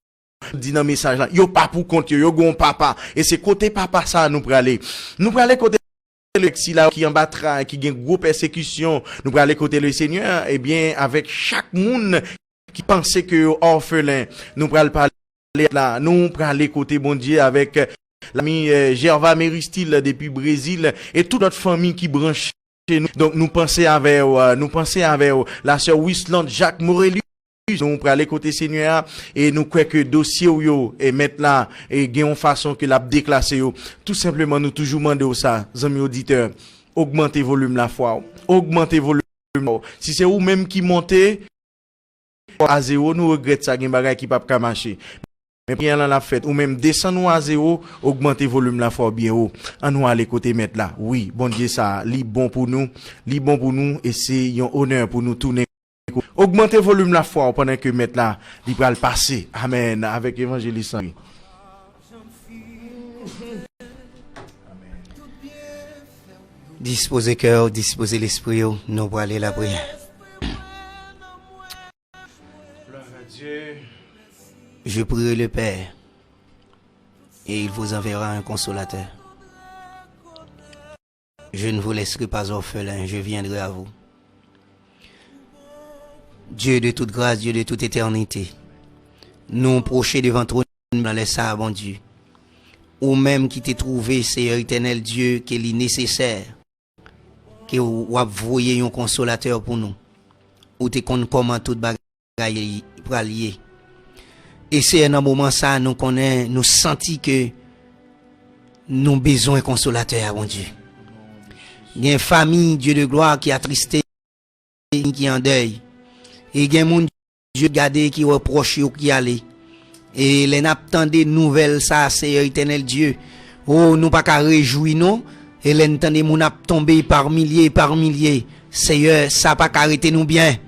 di nan mesaj la, yo pa pou kont yo, yo gen yon papa. E se kote papa sa a nou prale. Nou prale kote Lesenyè, sila ki anba tray, ki gen gwo pèsekisyon. Nou prale kote Lesenyè, ebyen, avèk chak moun ki panse ke yo òfelen. Nou pral pale la, nou prale kote Bondye avèk lami, eh, Gerva Meristil depi Brezil e tout lòt fanmi ki branche nou. Donk, nou panse avè w, eh, nou panse avè w, la sè Wisland Jacques Morelius. Nou prale kote Senyè a e nou kwè ke dosye w yo, e mèt la, e gen yon fason ke l ap deklase yo. Tou senpleman, nou toujou mande w sa, zanmi oditè, ogmante volim lafwa w. Ogmante volim lafwa w. Si se ou menm ki monte a zewo, nou regrèt sa, gen bagay ki p ap ka mache. Men priyè lan l ap fèt. Ou menm, desann ou a zewo, ogmante volim lafwa w byen wo. Ann nou ale kote mèt la. Wi, Bondye sa a, li bon pou nou. Li bon pou nou e se yon onè pou nou tounen. Ogmante volim lafwa w pandan ke mèt la, li pral pase. Amèn. Avèk evanjelis Henri. Dispoze kè w, dispoze lespri w, nou prale lapriyè. Je prierai le Père, et il vous enverra un consolateur. Je ne vous laisserai pas orphelin, je viendrai à vous. Dye de tout gras, Dye de tout etènite, nou pwoche devan twòn nan lè sa a, Bondye. Ou menm ki te twouve, Seyè Etènèl Dye, ke li nesesè ke w ap voye yon konsolatè pou nou. Ou te konn kòman tout bagay pral ye. E Seyè, nan moman sa a, nou konnen, nou santi ke nou bezwen konsolatè a, Bondye. Gen fanmi, Dye de glwa, ki atriste, ki an dèy. E gen moun, Dye, gade, ki wè pwòch yo ki ale. E lè n ap tande nouvèl sa a, Seyè Etènèl Dye, o, nou pa ka rejwi nou. E lè n tande moun ap tonbe pa milye, pa milye, Seyè, sa pa ka rete nou byen.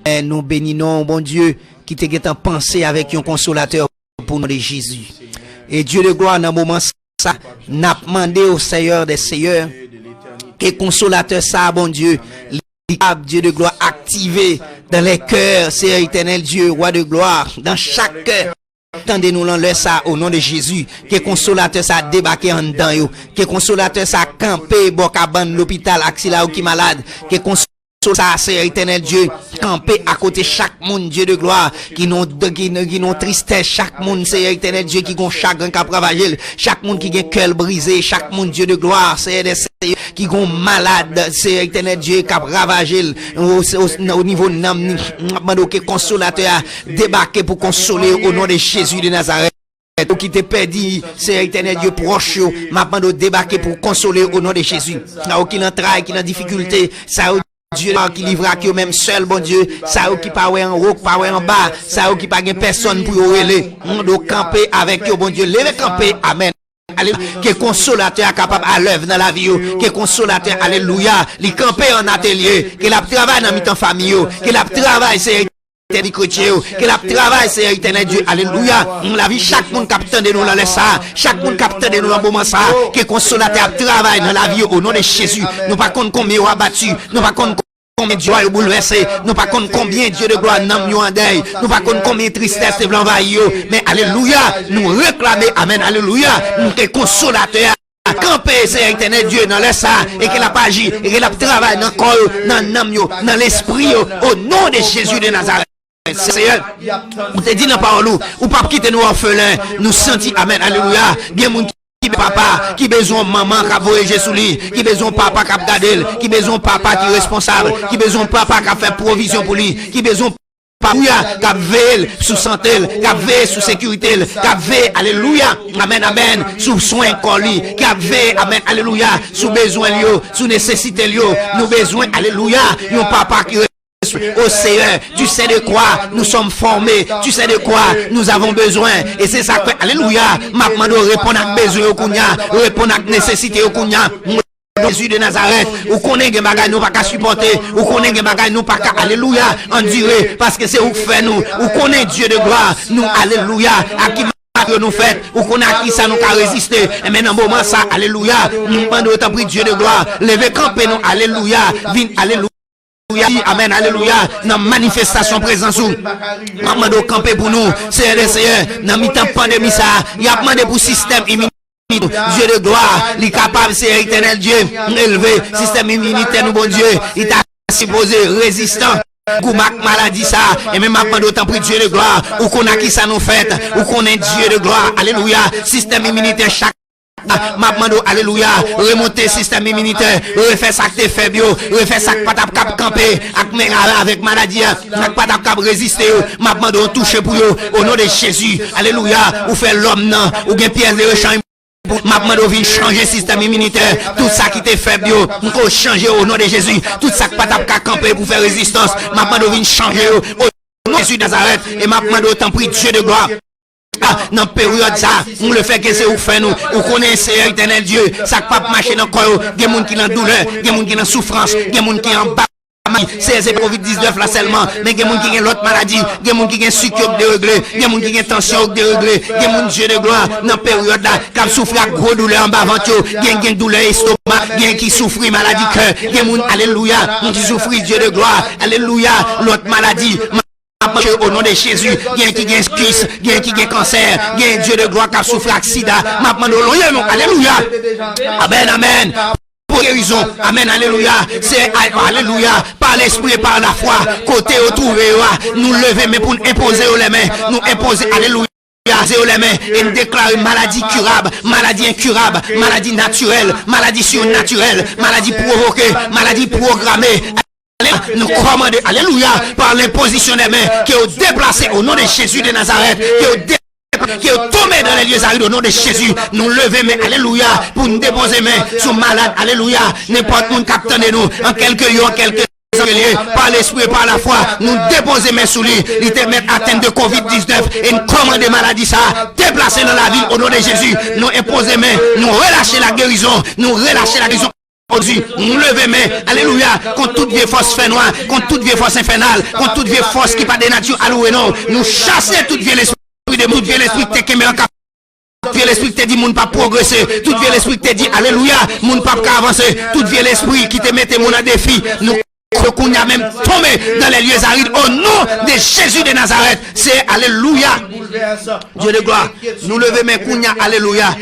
Men nou beni non w, Bondye, ki te gentan panse avèk yon konsolatè pou non de Jezi. E Dye de glwa, nan moman sa, n ap mande w, Seyè dè seyè, ke konsolatè sa a, Bondye, li ap, Dye de glwa, aktive dans les cœurs, Seyè Etènèl Dye, Wa de glwa, dans chak kè. Tande nou lan lè sa a, o non de Jezi. Ke konsolatè sa a debake anndan yo. Ke konsolatè sa a kanpe bò kabann lopital ak sila yo ki malad. Ke konsolatè sa a, Seyè Etènèl Dye, kanpe akote chak moun, Dye de glwa, ki nan, ki, ki nan tristès, chak moun, Seyè Etènèl Dye, ki gon chagren k ap ravaje l, chak moun ki gen kè l brize, chak moun, Dye de glwa, Seyè dè seyè, ki gon malad, Seyè Etènèl Dye, k ap ravaje l, o, o, o nivo nanm ni, m ap mande w ke konsolatè a debake pou konsole yo, o non de Jezi de Nazarèt. yo ki te pèdi, Seyè Etènèl Dye, pwòch yo, m ap mande w debake pou w konsole yo o non de Jezi. Sa yo ki nan tray, ki nan difikilte, sa yo, Dye, ki livre ak yo menm sèl, Bondye, sa yo ki pa wè anwo, ki pa wè anba, sa yo ki pa gen pèsòn pou yo rele, m mande w kanpe avèk yo, Bondye, leve kanpe, amèn. Alelouya. Ke konsolatè a kapab alèv nan lavi yo. Ke konsolatè, alelouya, li kanpe an atelye. Ke l ap travay nan mitan fanmi yo. Ke l ap travay, Seyè Etènèl, kretyen yo. Ke l ap travay, Seyè Etènèl Dye, alelouya, nan lavi chak moun k ap tande nou nan lè sa a. Chak moun k ap tande nou nan moman sa a. Ke konsolatè ap travay nan lavi yo o non de Jezi. Nou pa konn konbyen yo abati. Nou pa konn konbyen dwa yo boulvèse, nou pa konn konbyen, Dye de glwa, nanm yo an dèy, nou pa konn konbyen tristès te vle anvayi yo, men alelouya, nou reklame, amèn, alelouya, nou ke konsolatè a kanpe, Seyè Etènèl Dye, nan lè sa a, e ke l ap aji, e ke l ap travay nan kò yo, nan nanm yo, nan lespri yo, o non de Jezi de Nazarèt. Seyè, ou te di nan pawòl ou, ou p ap kite nou òfelen, nou santi, amèn, alelouya, gen moun ki ki papa, ki bezwen yon manman k ap voye je sou li, ki bezwen yon papa k ap gade l, ki bezwen yon papa ki responsab, ki bezwen yon papa k ap fè pwovizyon pou li, ki bezwen yon papa, alelouya, k ap veye l sou sante l, k ap veye sou sekirite l, k ap veye, alelouya, amèn, amèn, sou swen kò li, k ap veye, amèn, alelouya, sou bezwen l yo, sou nesesite l yo. Nou bezwen, alelouya, yon papa ki O Seyè, tu sais de quoi nous sommes formés, tu sais de quoi nous avons besoin. E se sa k fè, alelouya, m ap mande w reponn ak bezwen yo kounye a, reponn ak nesesite yo kounye a. Jezi de Nazarèt, ou konnen gen bagay nou pa ka sipòte, ou konnen gen bagay nou pa ka, alelouya, andire, paske se ou k fè nou, ou konnen Dye de glwa, nou, alelouya, ak ki materyo nou fèt, ou konnen ak ki sa nou ka reziste. Enben, nan moman sa, alelouya, nou mande w, tanpri, Dye de glwa, leve kanpe nou, alelouya, vin, alelouya. Alelouya, amèn, alelouya, nan manifestasyon prezans ou. M ap mande w kanpe pou nou, Seyè de Seyè, nan mitan pandemi sa a, y ap mande pou sistèm iminitè nou, Dye de glwa, li kapab, Seyè Etènèl Dye, elve sistèm iminitè nou, Bondye, li ta sipoze rezistan goumen ak maladi sa a. E men m ap mande w, tanpri, Dye de glwa, ou konnen ak ki sa nou fèt, ou konnen, Dye de glwa, alelouya, sistèm iminitè chak M ap mande w, alelouya, remonte sistèm iminitè, refè sa k te fèb yo, refè sa k pa t ap kab kanpe ak men, avèk maladi a, sa k pa t ap kab reziste yo. M ap mande w touche pou yo, o non de Jezi, alelouya, ou fè lòm nan, ou gen pyès de rechanjman. M ap mande w vin chanje sistèm iminitè, tout sa ki te fèb yo, m ko chanje o non de Jezi, tout sa k pa t ap ka kanpe pou fè rezistans, m ap mande w vin chanje yo, o non de Jezi Nazarèt, e m ap mande w, tanpri, Dye de glwa. Ah, nan peryòd sa, m le fè ke se ou k fè nou. Ou konnen, Seyè Etènèl Dye, sa k p ap mache nan kò yo. Gen moun ki nan doulè, gen moun ki nan soufrans, gen moun ki anba. Seyè, se pa kovid diznèf la sèlman, men gen moun ki gen lòt maladi, gen moun ki gen sik yo k deregle, gen moun ki gen tansyon yo k deregle, gen moun, Dye de glwa, nan peryòd la, k ap soufri ak gwo doulè anba vant yo, gen, gen doulè estoma, gen ki soufri maladi kè, gen moun, alelouya, moun ki soufri, Dye de glwa, alelouya, lòt maladi, m ap mache o non de Jezi. Gen ki gen kis, gen ki gen kansè, gen, Dye de glwa, k ap soufri ak sida. M ap mande w lonje nou. Alelouya. Amèn, amèn. Pou gerizon. Amèn, alelouya. Se, a-, alelouya. Pa lespri e pa lafwa. Kote yo twouve yo a, nou leve men pou n enpoze yo lèmen. Nou enpoze, alelouya. Enpoze yo lèmen e n deklare maladi kirab, maladi enkirab, maladi natirèl, maladi sinatirèl, maladi pwovoke, maladi pwograme. Nou kòmande, alelouya, pa lenpozisyon dè men, ke yo deplase o non de Jezi de Nazarèt, ke yo de-, ke yo tonbe dans les lieux arides o non de Jezi. Nou leve men, alelouya, pou n depoze men sou malad, alelouya, nenpòt moun k ap tande nou, an kèlke lye, an kèlke lye, pa lespri e pa lafwa, nou depoze men sou li, li te mèt atenn de kovid diznèf, e n kòmande maladi sa a deplase nan lavi l o non de Jezi. Nou enpoze men, nou relache lagerizon, nou relache lagerizon. Jezi, nou leve men, alelouya, kont tout vye fòs fènwa, kont tout vye fòs enfènal, kont tout vye fòs ki pa de nati a louwe non. Nou chase tout vye lespri de tout vye lespri ki te kenbe an kap, tout vye lespri ki te di moun p ap pwogrese, tout vye lespri ki te di, alelouya, moun p ap ka avanse, tout vye lespri ki te mete moun an defi, nou kounye a menm tonbe dans les lieux arides o non de Jezi de Nazarèt. Se, alelouya, Dye de glwa, nou leve men kounye a, alelouya.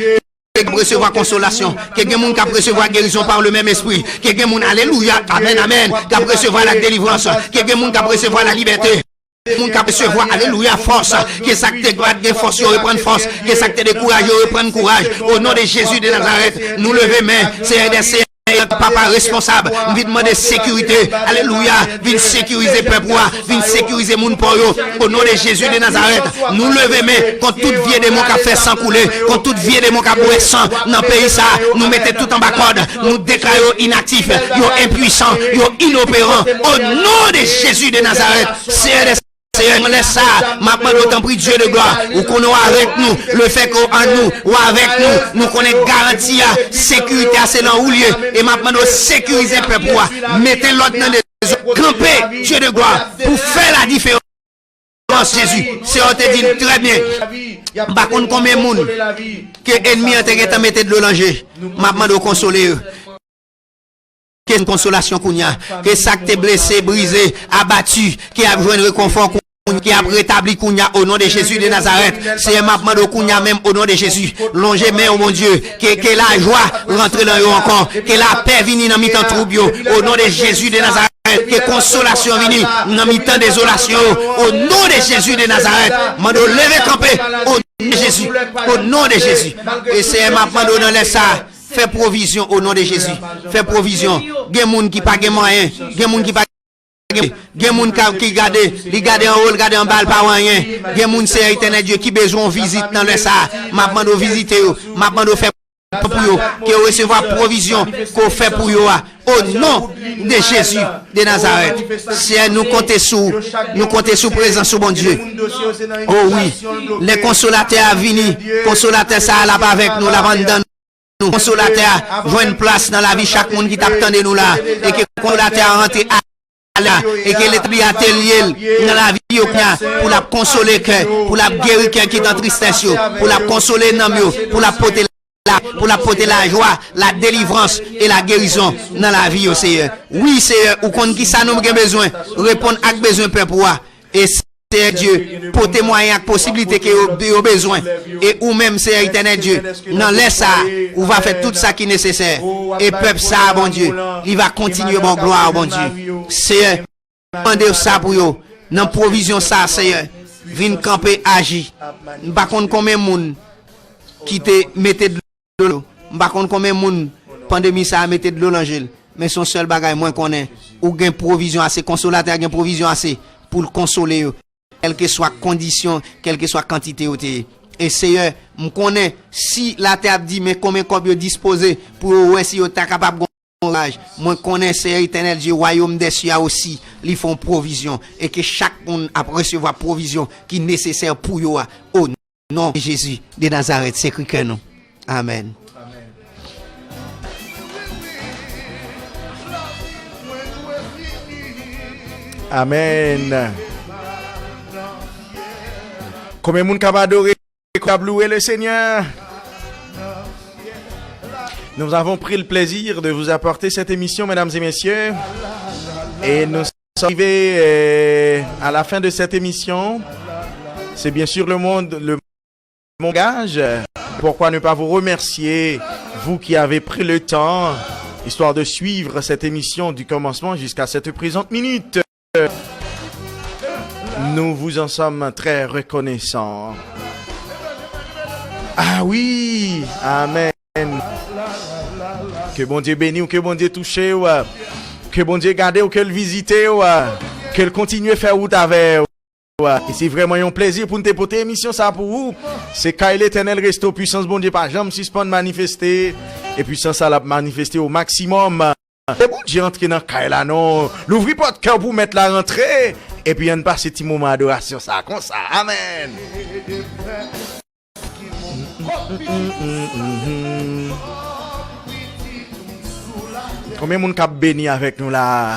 K ap resevwa konsolasyon, ke gen moun k ap resevwa gerizon pa le menm espri, ke gen moun, alelouya, amèn, amèn, k ap resevwa la delivrans, ke gen moun k ap resevwa la libète, moun k ap resevwa, alelouya, fòs, ke sa k te pa t gen fòs yo reprann fòs, ke sa k te dekouraje yo reprann kouraj. O non de Jezi de Nazarèt, nou leve men, Seyè dè seyè, Papa responsab, m vin mande sekirite. Alelouya. Vin sekirize pèp ou a. Vin sekirize moun pa w yo. O non de Jezi de Nazarèt, nou leve men kont tout vye demon k ap fè san koule, kont tout vye demon k ap bwè san nan peyi sa a. Nou mete tout anba kòd. Nou deklare yo inaktif, yo enpwisan, yo inoperan. O non de Jezi de Nazarèt, Seyè dè Seyè, nan lè sa a, m ap mande w, tanpri, Dye de glwa, ou konnen w avèk nou, lefètke w an nou, w avèk nou, nou konnen garanti a, sekirite a, se nan ou l ye, e m ap mande w sekirize pèp ou a, mete lòd nan dezòd, kanpe, Dye de glwa, pou fè ladiferans, Jezi. Seyè, w te di l trè byen, m pa konn konbyen moun ke ènmi an te gentan mete dlo nan je, m ap mande w konsole yo. Ke konsolasyon kounye a. Ke sa k te blese, brize, abati, ke y ap jwenn rekonfò kounye a, ke y ap retabli kounye a, o non de Jezi de Nazarèt. Seyè, m ap mande w kounye a menm, o non de Jezi. Lonje men w, Bondye. Ke, ke lajwa rantre nan yo ankò. Ke lapè vini nan mitan twoub yo, o non de Jezi de Nazarèt. Ke konsolasyon vini nan mitan dezolasyon yo, o non de Jezi de Nazarèt. Mande w leve kanpe, o non de Jezi. O non de Jezi. E Seyè, m ap mande w nan lè sa a, fè pwovizyon o non de Jezi. Fè pwovizyon. Gen moun ki pa gen mwayen. Gen moun ki pa gen. Gen moun ka, ki gade, li gade anwo, li gade anba, li pa wè anyen. Gen moun, Seyè Etènèl Dye, ki bezwen yon vizit nan lè sa a. M ap mande w vizite yo. M ap mande w fè pou yo. Ke yo resevwa pwovizyon ke w fè pou yo a. O non de Jezi de Nazarèt. Seyè, nou konte sou, nou konte sou prezans ou, Bondye. O wi, lè Konsolatè a vini, Konsolatè sa a l ap avèk nou, l ap anndan nou. Konsolatè a jwenn plas nan lavi chak moun ki t ap tande nou la, e ke Konsolatè a rantre alè a, e ke l etabli atelye l nan lavi yo kounye a, pou l ap konsole kè, pou l ap geri kè ki nan tristès yo, pou l ap konsole nanm yo, pou l ap pote la, pou l ap pote lajwa, la delivrans e la gerizon nan lavi yo, Seyè. Wi, Seyè, ou konn ki sa nou gen bezwen. Reponn ak bezwen pèp ou a. E Seyè Dye, pote mwayen ak posiblite ke yo, yo bezwen. E ou menm, Seyè Etènèl Dye, nan lè sa a, ou va fè tout sa ki nesesè. E pèp sa a, Bondye, li va kontinye ba w glwa, Bondye. Seyè, mande w sa pou yo. Nan pwovizyon sa a, Seyè, vin kanpe, aji. M pa konn konbyen moun ki te mete dlo. M pa konn konbyen moun pandemi sa a mete dlo nan je l. Men se yon sèl bagay mwen konnen. Ou gen pwovizyon ase, Konsolatè a gen pwovizyon ase pou l konsole yo. Kèlkeswa kondisyon, kèlkeswa kantite yo te ye. E Seyè, m konnen si latè ap di, men konbyen kòb yo dispoze pou yo wè si yo ta kapab gon kouraj. Mwen konnen Seyè Etènèl Dye, Wayòm dèsye a osi, li fè yon pwovizyon. E ke chak moun ap resevwa pwovizyon ki nesesè pou yo a. O non de Jezi de Nazarèt, se kri kè nou. Amèn. Amèn. Konbyen moun k ap adore, k ap louwe le Senyè? Nous avons pris le plaisir de vous apporter cette émission, mesdames et messieurs. Et nous sommes arrivés, euh, à la fin de cette émission. C'est bien sûr le monde, le mon gage. Pourquoi ne pas vous remercier, vous qui avez pris le temps, histoire de suivre cette émission du commencement jusqu'à cette présente minute. Nous vous en sommes très reconnaissants. Ah wi, amèn. Ke Bondye beni w, ke Bondye touche w, ke Bondye gade w, ke l vizite w, ke l kontinye fè wout avè w. E se vrèman yon plezi pou n te pote emisyon sa pou ou. Se kay Letènèl Resto, pisans Bondye pa janm sispann manifeste, e pisans sa l ap manifeste o maksimòm. Se Bondye antre nan kay la non. Louvri pòt kè w pou mèt la rantre, epi ann pase ti moman adorasyon sa konsa. Amèn. Konbyen moun k ap beni avèk nou la?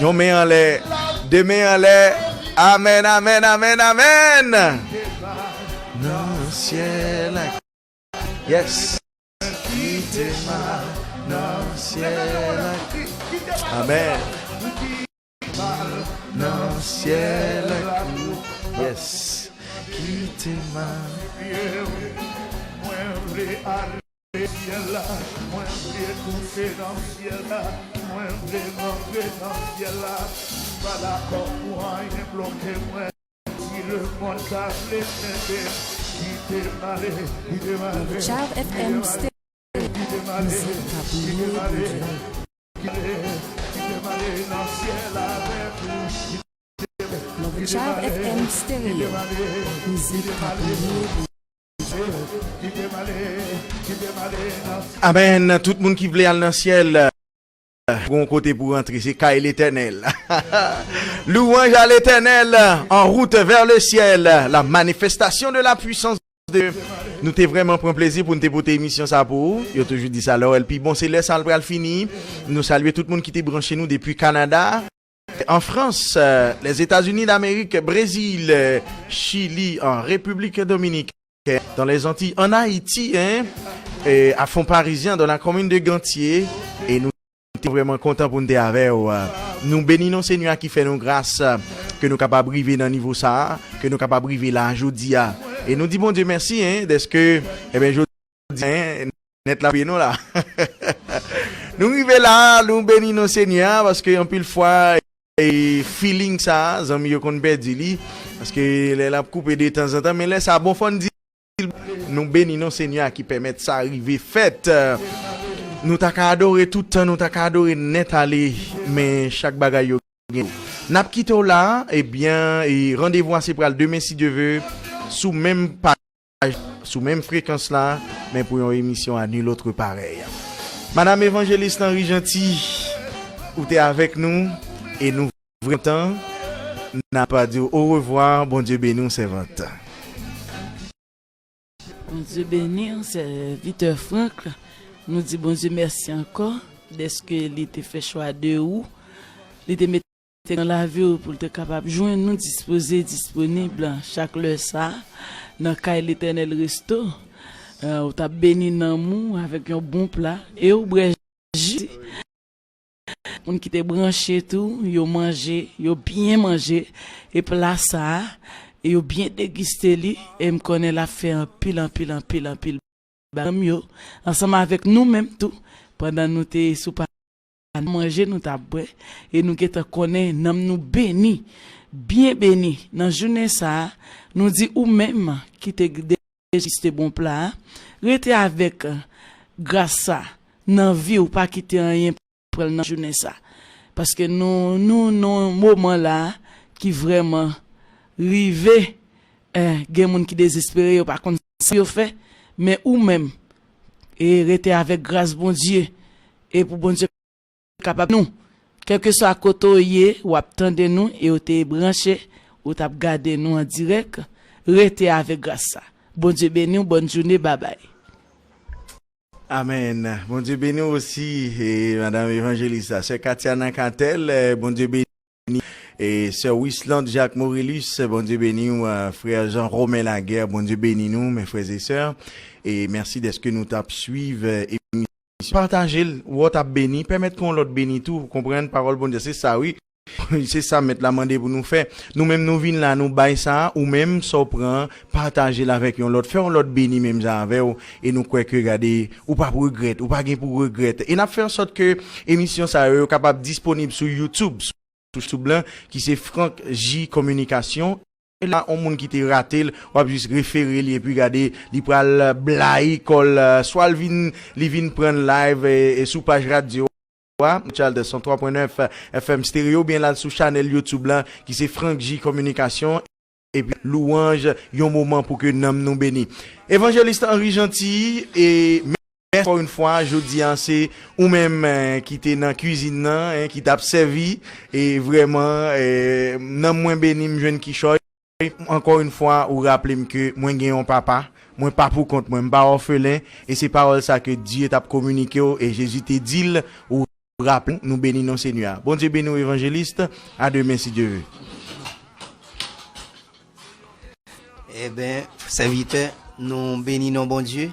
Yon men anlè, de men anlè. Amèn, amèn, amèn, amèn. Nan syèl. Yes. Kite m al nan syèl. Amèn. Nan syèl. Yes. Kite m al. Mwen vle ale syèl la. Mwen vle touche nan syèl la. Mwen vle rantre nan syèl la. M pa dakò pou anyen bloke mwen. Si lemonn ta vle kenbe m, kite m ale, kite m ale. Child F M Stereo. Mizik k ap louwe Bondye. Love Child F M Stereo. Mizik k ap louwe Bondye. Amèn. Tout moun ki vle al nan syèl, gon kote pou rantre, se kay Letènèl. Louange à l'Éternel, en route vers le ciel, la manifestation de la puissance de Dieu. Nou te vrèman pran plezi pou n te pote emisyon sa pou ou. Yo toujou di sa, lè w wè l pi bon, se lè sa l pral fini. Nou salye tout moun ki te branche nou depi Kanada, en France, euh, les États-Unis d'Amérique, Brésil, euh, Chili, en République Dominicaine, dans les Antilles, en Haïti, hein, et à Fonds Parisien, dans la commune de Gantier. E nou te vrèman kontan pou n te avè w. Nou beni non Senyè a ki fè nou gras, ke nou kapab rive nan nivo sa a, ke nou kapab rive la a jodi a. E nou di Bondye mèsi, hein, dèske, ebyen, jodi a, hein, nèt la peye nou la. Nou rive la, nou beni non Senyè a, paske anpil fwa, e feeling sa a, zanmi yo konn pèdi li, paske lè l ap koupe de tanzantan, men lè sa bon, fò n di, nou beni non Senyè a ki pèmèt sa rive fèt. Nou ta ka adore tout tan, nou ta ka adore nèt ale, men chak bagay yo gen. N ap kite w la, ebyen, e randevou a se pral demen, si Dye ve, sou menm paj, sou menm frekans la, men pou yon emisyon à nul autre pareil. Madam Evanjelis Henry Jeanty, ou te avèk nou, e nou vrèman kontan. N ap di w orevwa, Bondye beni w, sèvant. Bondye beni w, sèvitè Frank. Nou di Bondye mèsi ankò dèske li te fè chwa de ou. Li te mete nan lavi w pou l te kapab jwenn nou dispoze, disponib chak lè sa a nan kay Letènèl Resto. Eh, ou t ap beni nanm ou avèk yon bon pla e ou bwè ji. Moun ki te branche tou, yo manje, yo byen manje. E pla sa a, yo byen degiste li. E m konnen l ap fè anpil, anpil, anpil, anpil ba nanm yo, ansanm avèk nou menm tou, pandan nou te sou pa manje, nou t ap bwè, e nou gentan konnen nanm nou beni, byen beni. Nan jounen sa a, nou di ou menm ki te degiste bon pla a, rete avèk gras sa nan vi w, pa kite anyen pran l nan jounen sa. Paske nou, nou, nou, moman la ki vrèman rive, eh, gen moun ki dezespere, yo pa konn sa yo fè, men ou menm, e rete avèk gras Bondye, e pou Bondye kapab nou. Kèlkeswa kote w ye, w ap tande nou, e w te branche, ou t ap gade nou an dirèk, rete avèk gras sa. Bondye beni w, bòn jounen, babay. Amèn. Bondye beni w osi, e, Madam Evanjelis la. Sè Katiana Katel, e, Bondye beni. E, Sè Wisland Jacques Morelus, Bondye beni w, e, Frè Jean Romain Laguerre, Bondye beni nou, mes frères et sœurs. E mèsi dèske nou t ap swiv, e, emisyon. Pataje l, w ap beni, pèmèt ke yon lòt beni tou, ou konprann, pawòl Bondye, se sa, wi. Se sa mèt la mande pou nou fè. Nou menm nou vin la, nou bay sa, ou menm sa w pran, pataje l avèk yon lòt. Fè yon lòt beni menm jan avè w, e nou kwè ke, gade, ou p ap regrèt, ou pa gen pou regrèt. E n ap fè ansòt ke emisyon sa yo, yo kapab disponib sou YouTube, sou YouTube lan, ki se Frank J Communication. E la, yon moun ki te rate l, w ap jis refere li, epi gade, li pral blayi kò l, swa l vin, li vin pran live, e, e sou paj radyo a, Child cent trois point neuf F M Stereo, oubyen l al sou chanèl YouTube la, ki se Frank J Communication, epi louanj, yon moman pou ke nanm nou beni. Evanjelis Henry Jeanty, e mèsi ankò yon fwa, jodi a, se ou menm, eh, ki te nan kwizin nan, eh, ki t ap sèvi, e vrèman, eh, nanm mwen beni, m jwenn kichòy. Ankò yon fwa, ou raple m ke mwen gen yon papa, mwen pa pou kont mwen, m pa òfelen, e se pawòl sa ke Dye t ap kominike w, e Jezi te di l, ou raple, nou beni non Senyè a. Bondye beni w, evanjelis, a demen, si Dye ve. Eben, sèvitè, nou beni non Bondye,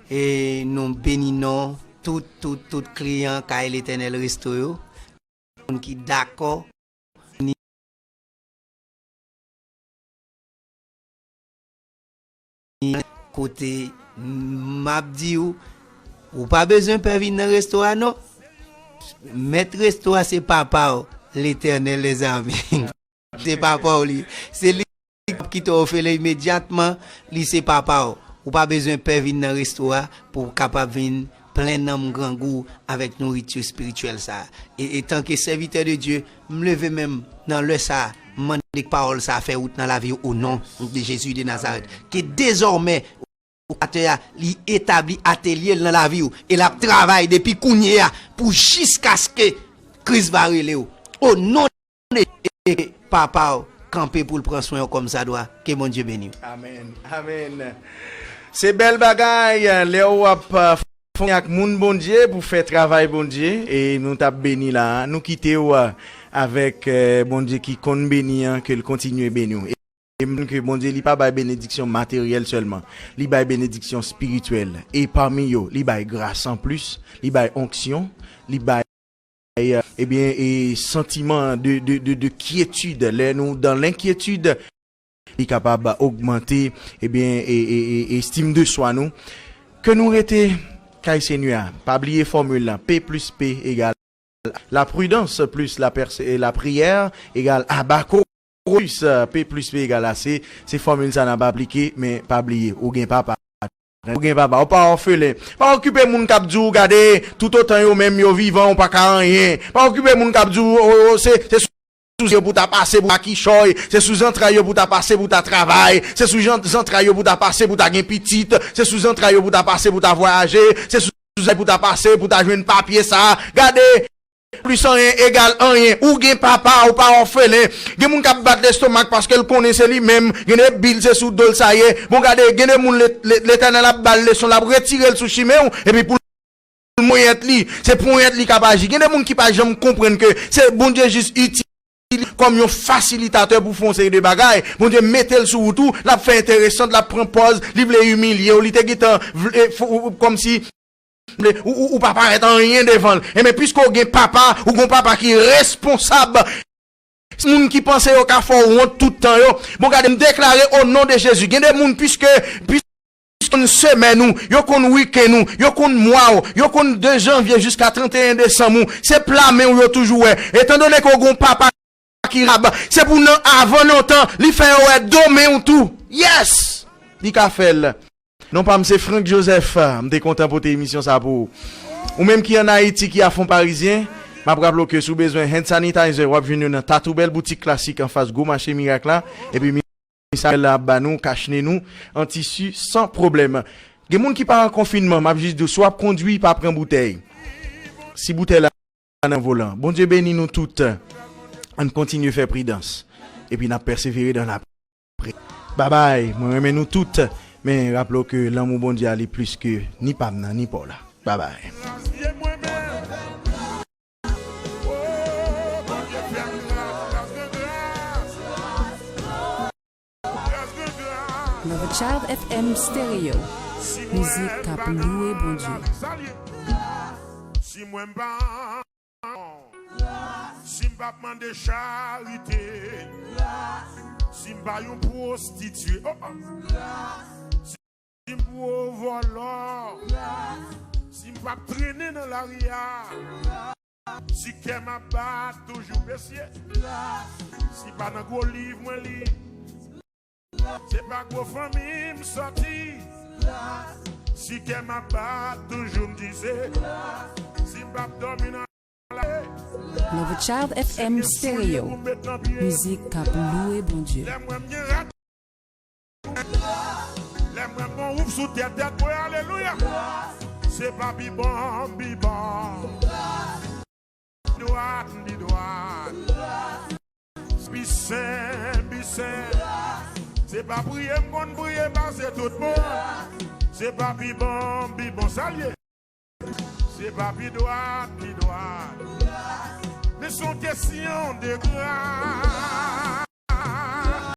e nou beni non tout, tout, tout kliyan Kay Letènèl Resto yo. Moun ki dakò, kote m ap di w, ou pa bezwen pè vin nan resto a non. Mèt resto a se papa w, Letènèl, lèzanmi. Se papa w li. Se li k ap kite w òfelen imedyatman, li se papa w. Ou pa bezwen pè vin nan resto a pou w kapab vin plen nanm grangou avèk nouriti espirityèl sa a. E, etanke sèvitè de Dye, m leve men m nan lè sa a, m mande k pawòl sa a fè wout nan lavi w o non de Jezi de Nazarèt. Ke dezòmè, ou atè a, li etabli atelye l nan lavi w, e l ap travay depi kounye a pou jiskaske Kris va rele w. O non de, e papa w kanpe pou l pran swen w kòmsadwa. Ke Bondye beni w. Amèn. Amèn. Se bèl bagay, lè w ap, uh, fon ak moun Bondye pou fè travay Bondye, e nou t ap beni la a. Nou kite w, uh, avèk, uh, Bondye ki konn beni an, ke l kontinye beni w. E m ke Bondye li pa bay benediksyon materyèl sèlman. Li bay benediksyon espirityèl. E pami yo, li bay gras an plis, li bay onksyon, li bay, ebyen, e santiman de, de, de, de kyetid. Lè nou dan lenkyetid, li kapab ogmante, ebyen, e, e, e, e estim de swa nou. Ke nou rete kay Senyè a. Pa bliye fòmil la. P plus P egal la prudence plus la pers-, e la prière égale à Bako plus, euh, P plus P égale à C. Se fòmil sa n ap aplike, men pa bliye, ou gen papa. Ou gen papa, ou pa òfelen. Pa okipe moun k ap di w, gade, toutotan yo menm yo vivan, ou pa ka anyen. Pa okipe moun k ap di w, o, o, se, se sou yo pou ta pase pou ta kichòy, se sou zantray yo pou ta pase pou ta travay, se sou jan-, zantray yo pou ta pase pou ta gen pitit, se sou zantray yo pou ta pase pou ta vwayaje, se sou zantray pou ta pase pou ta jwenn papye sa. Gade, plis anyen egal anyen. Ou gen papa, ou pa òfelen. Gen moun k ap bat lestomak paske l konnen se li menm. Gen de bil se sou do l sa ye. Bon, gade, gen de moun le-, le-, Letènèl ap ba l leson, l ap retire l sou chimen w, epi pou l ponyèt li, se ponyèt li k ap aji. Gen de moun ki pa janm konprann ke se Bondye jis itil kòm yon fasilitatè pou fè yon seri de bagay. Bondye mete l sou wout ou, l ap fè enteresan, l ap pran pòz, li vle imilye w, li te gentan vle, fo-, kòmsi ou, ou, ou pa parèt anyen devan l. Enben, piske w gen papa, ou gen papa ki responsab. Moun ki panse yo ka fè w wont tout tan yo. Bon, gade, m deklare o non de Jezi. Gen de moun, piske, piske yo konn semèn ou, yo konn wikenn ou, yo konn mwa w, yo konn de janvye jiska trannteyen desanm ou. Se pla men w yo toujou wè. Etandone ke w gen yon papa ki rab, se pou nan avan lontan, li fè yo wè do men w tou. Yes! Li ka fè l. Non pa m se Frank Joseph, m te kontan pote emisyon sa pou ou. Ou menm ki ann Ayiti, ki a Fon Parizyen, m ap raple w ke si w bezwen hand sanitizer, w ap jwenn yo nan Tatou Bell, boutik klasik anfas gwo mache Mirak la, epi Misael la ap ba nou kach ne nou an tisi san pwoblèm. Gen moun ki pa an konfinman, m ap jis di w, si w ap kondwi, pa pran boutèy. Si boutèy la nan volan. Bondye beni nou tout. Ann kontinye fè pridans. Epi n ap pèsevere dan la pri. Babay, mwen renmen nou tout. Men raple w ke lanmou Bondye a li plis ke ni pa m nan, ni pa w la. Babay. Love Child F M Stereo. Mizik k ap louwe Bondye. Si mwen m pa, si m p ap mande charite, si m pa yon pwostitye, oh, oh. Si m gwo vòlò, si m p ap trennen nan lari a, si kè m ap bat toujou, mesye, si pa nan gwo liv mwen li, se pa gwo fanmi m sòti, si kè m ap bat toujou, m di se, si m p ap dòmi nan Love Child F M Stereo. Mizik k ap louwe Bondye. Lè mwen gen rad, lè mwen gen wouf sou tèt, tèt mwen, alelouya. Se pa pi bon, pi bon. Dwat, m di dwat. Pi sen, pi sen. Se pa priye m konn priye pase tout moun. Se pa pi bon, pi bon, sa l ye. Se pa pi dwat, pi dwat. Men se yon kesyon de gras.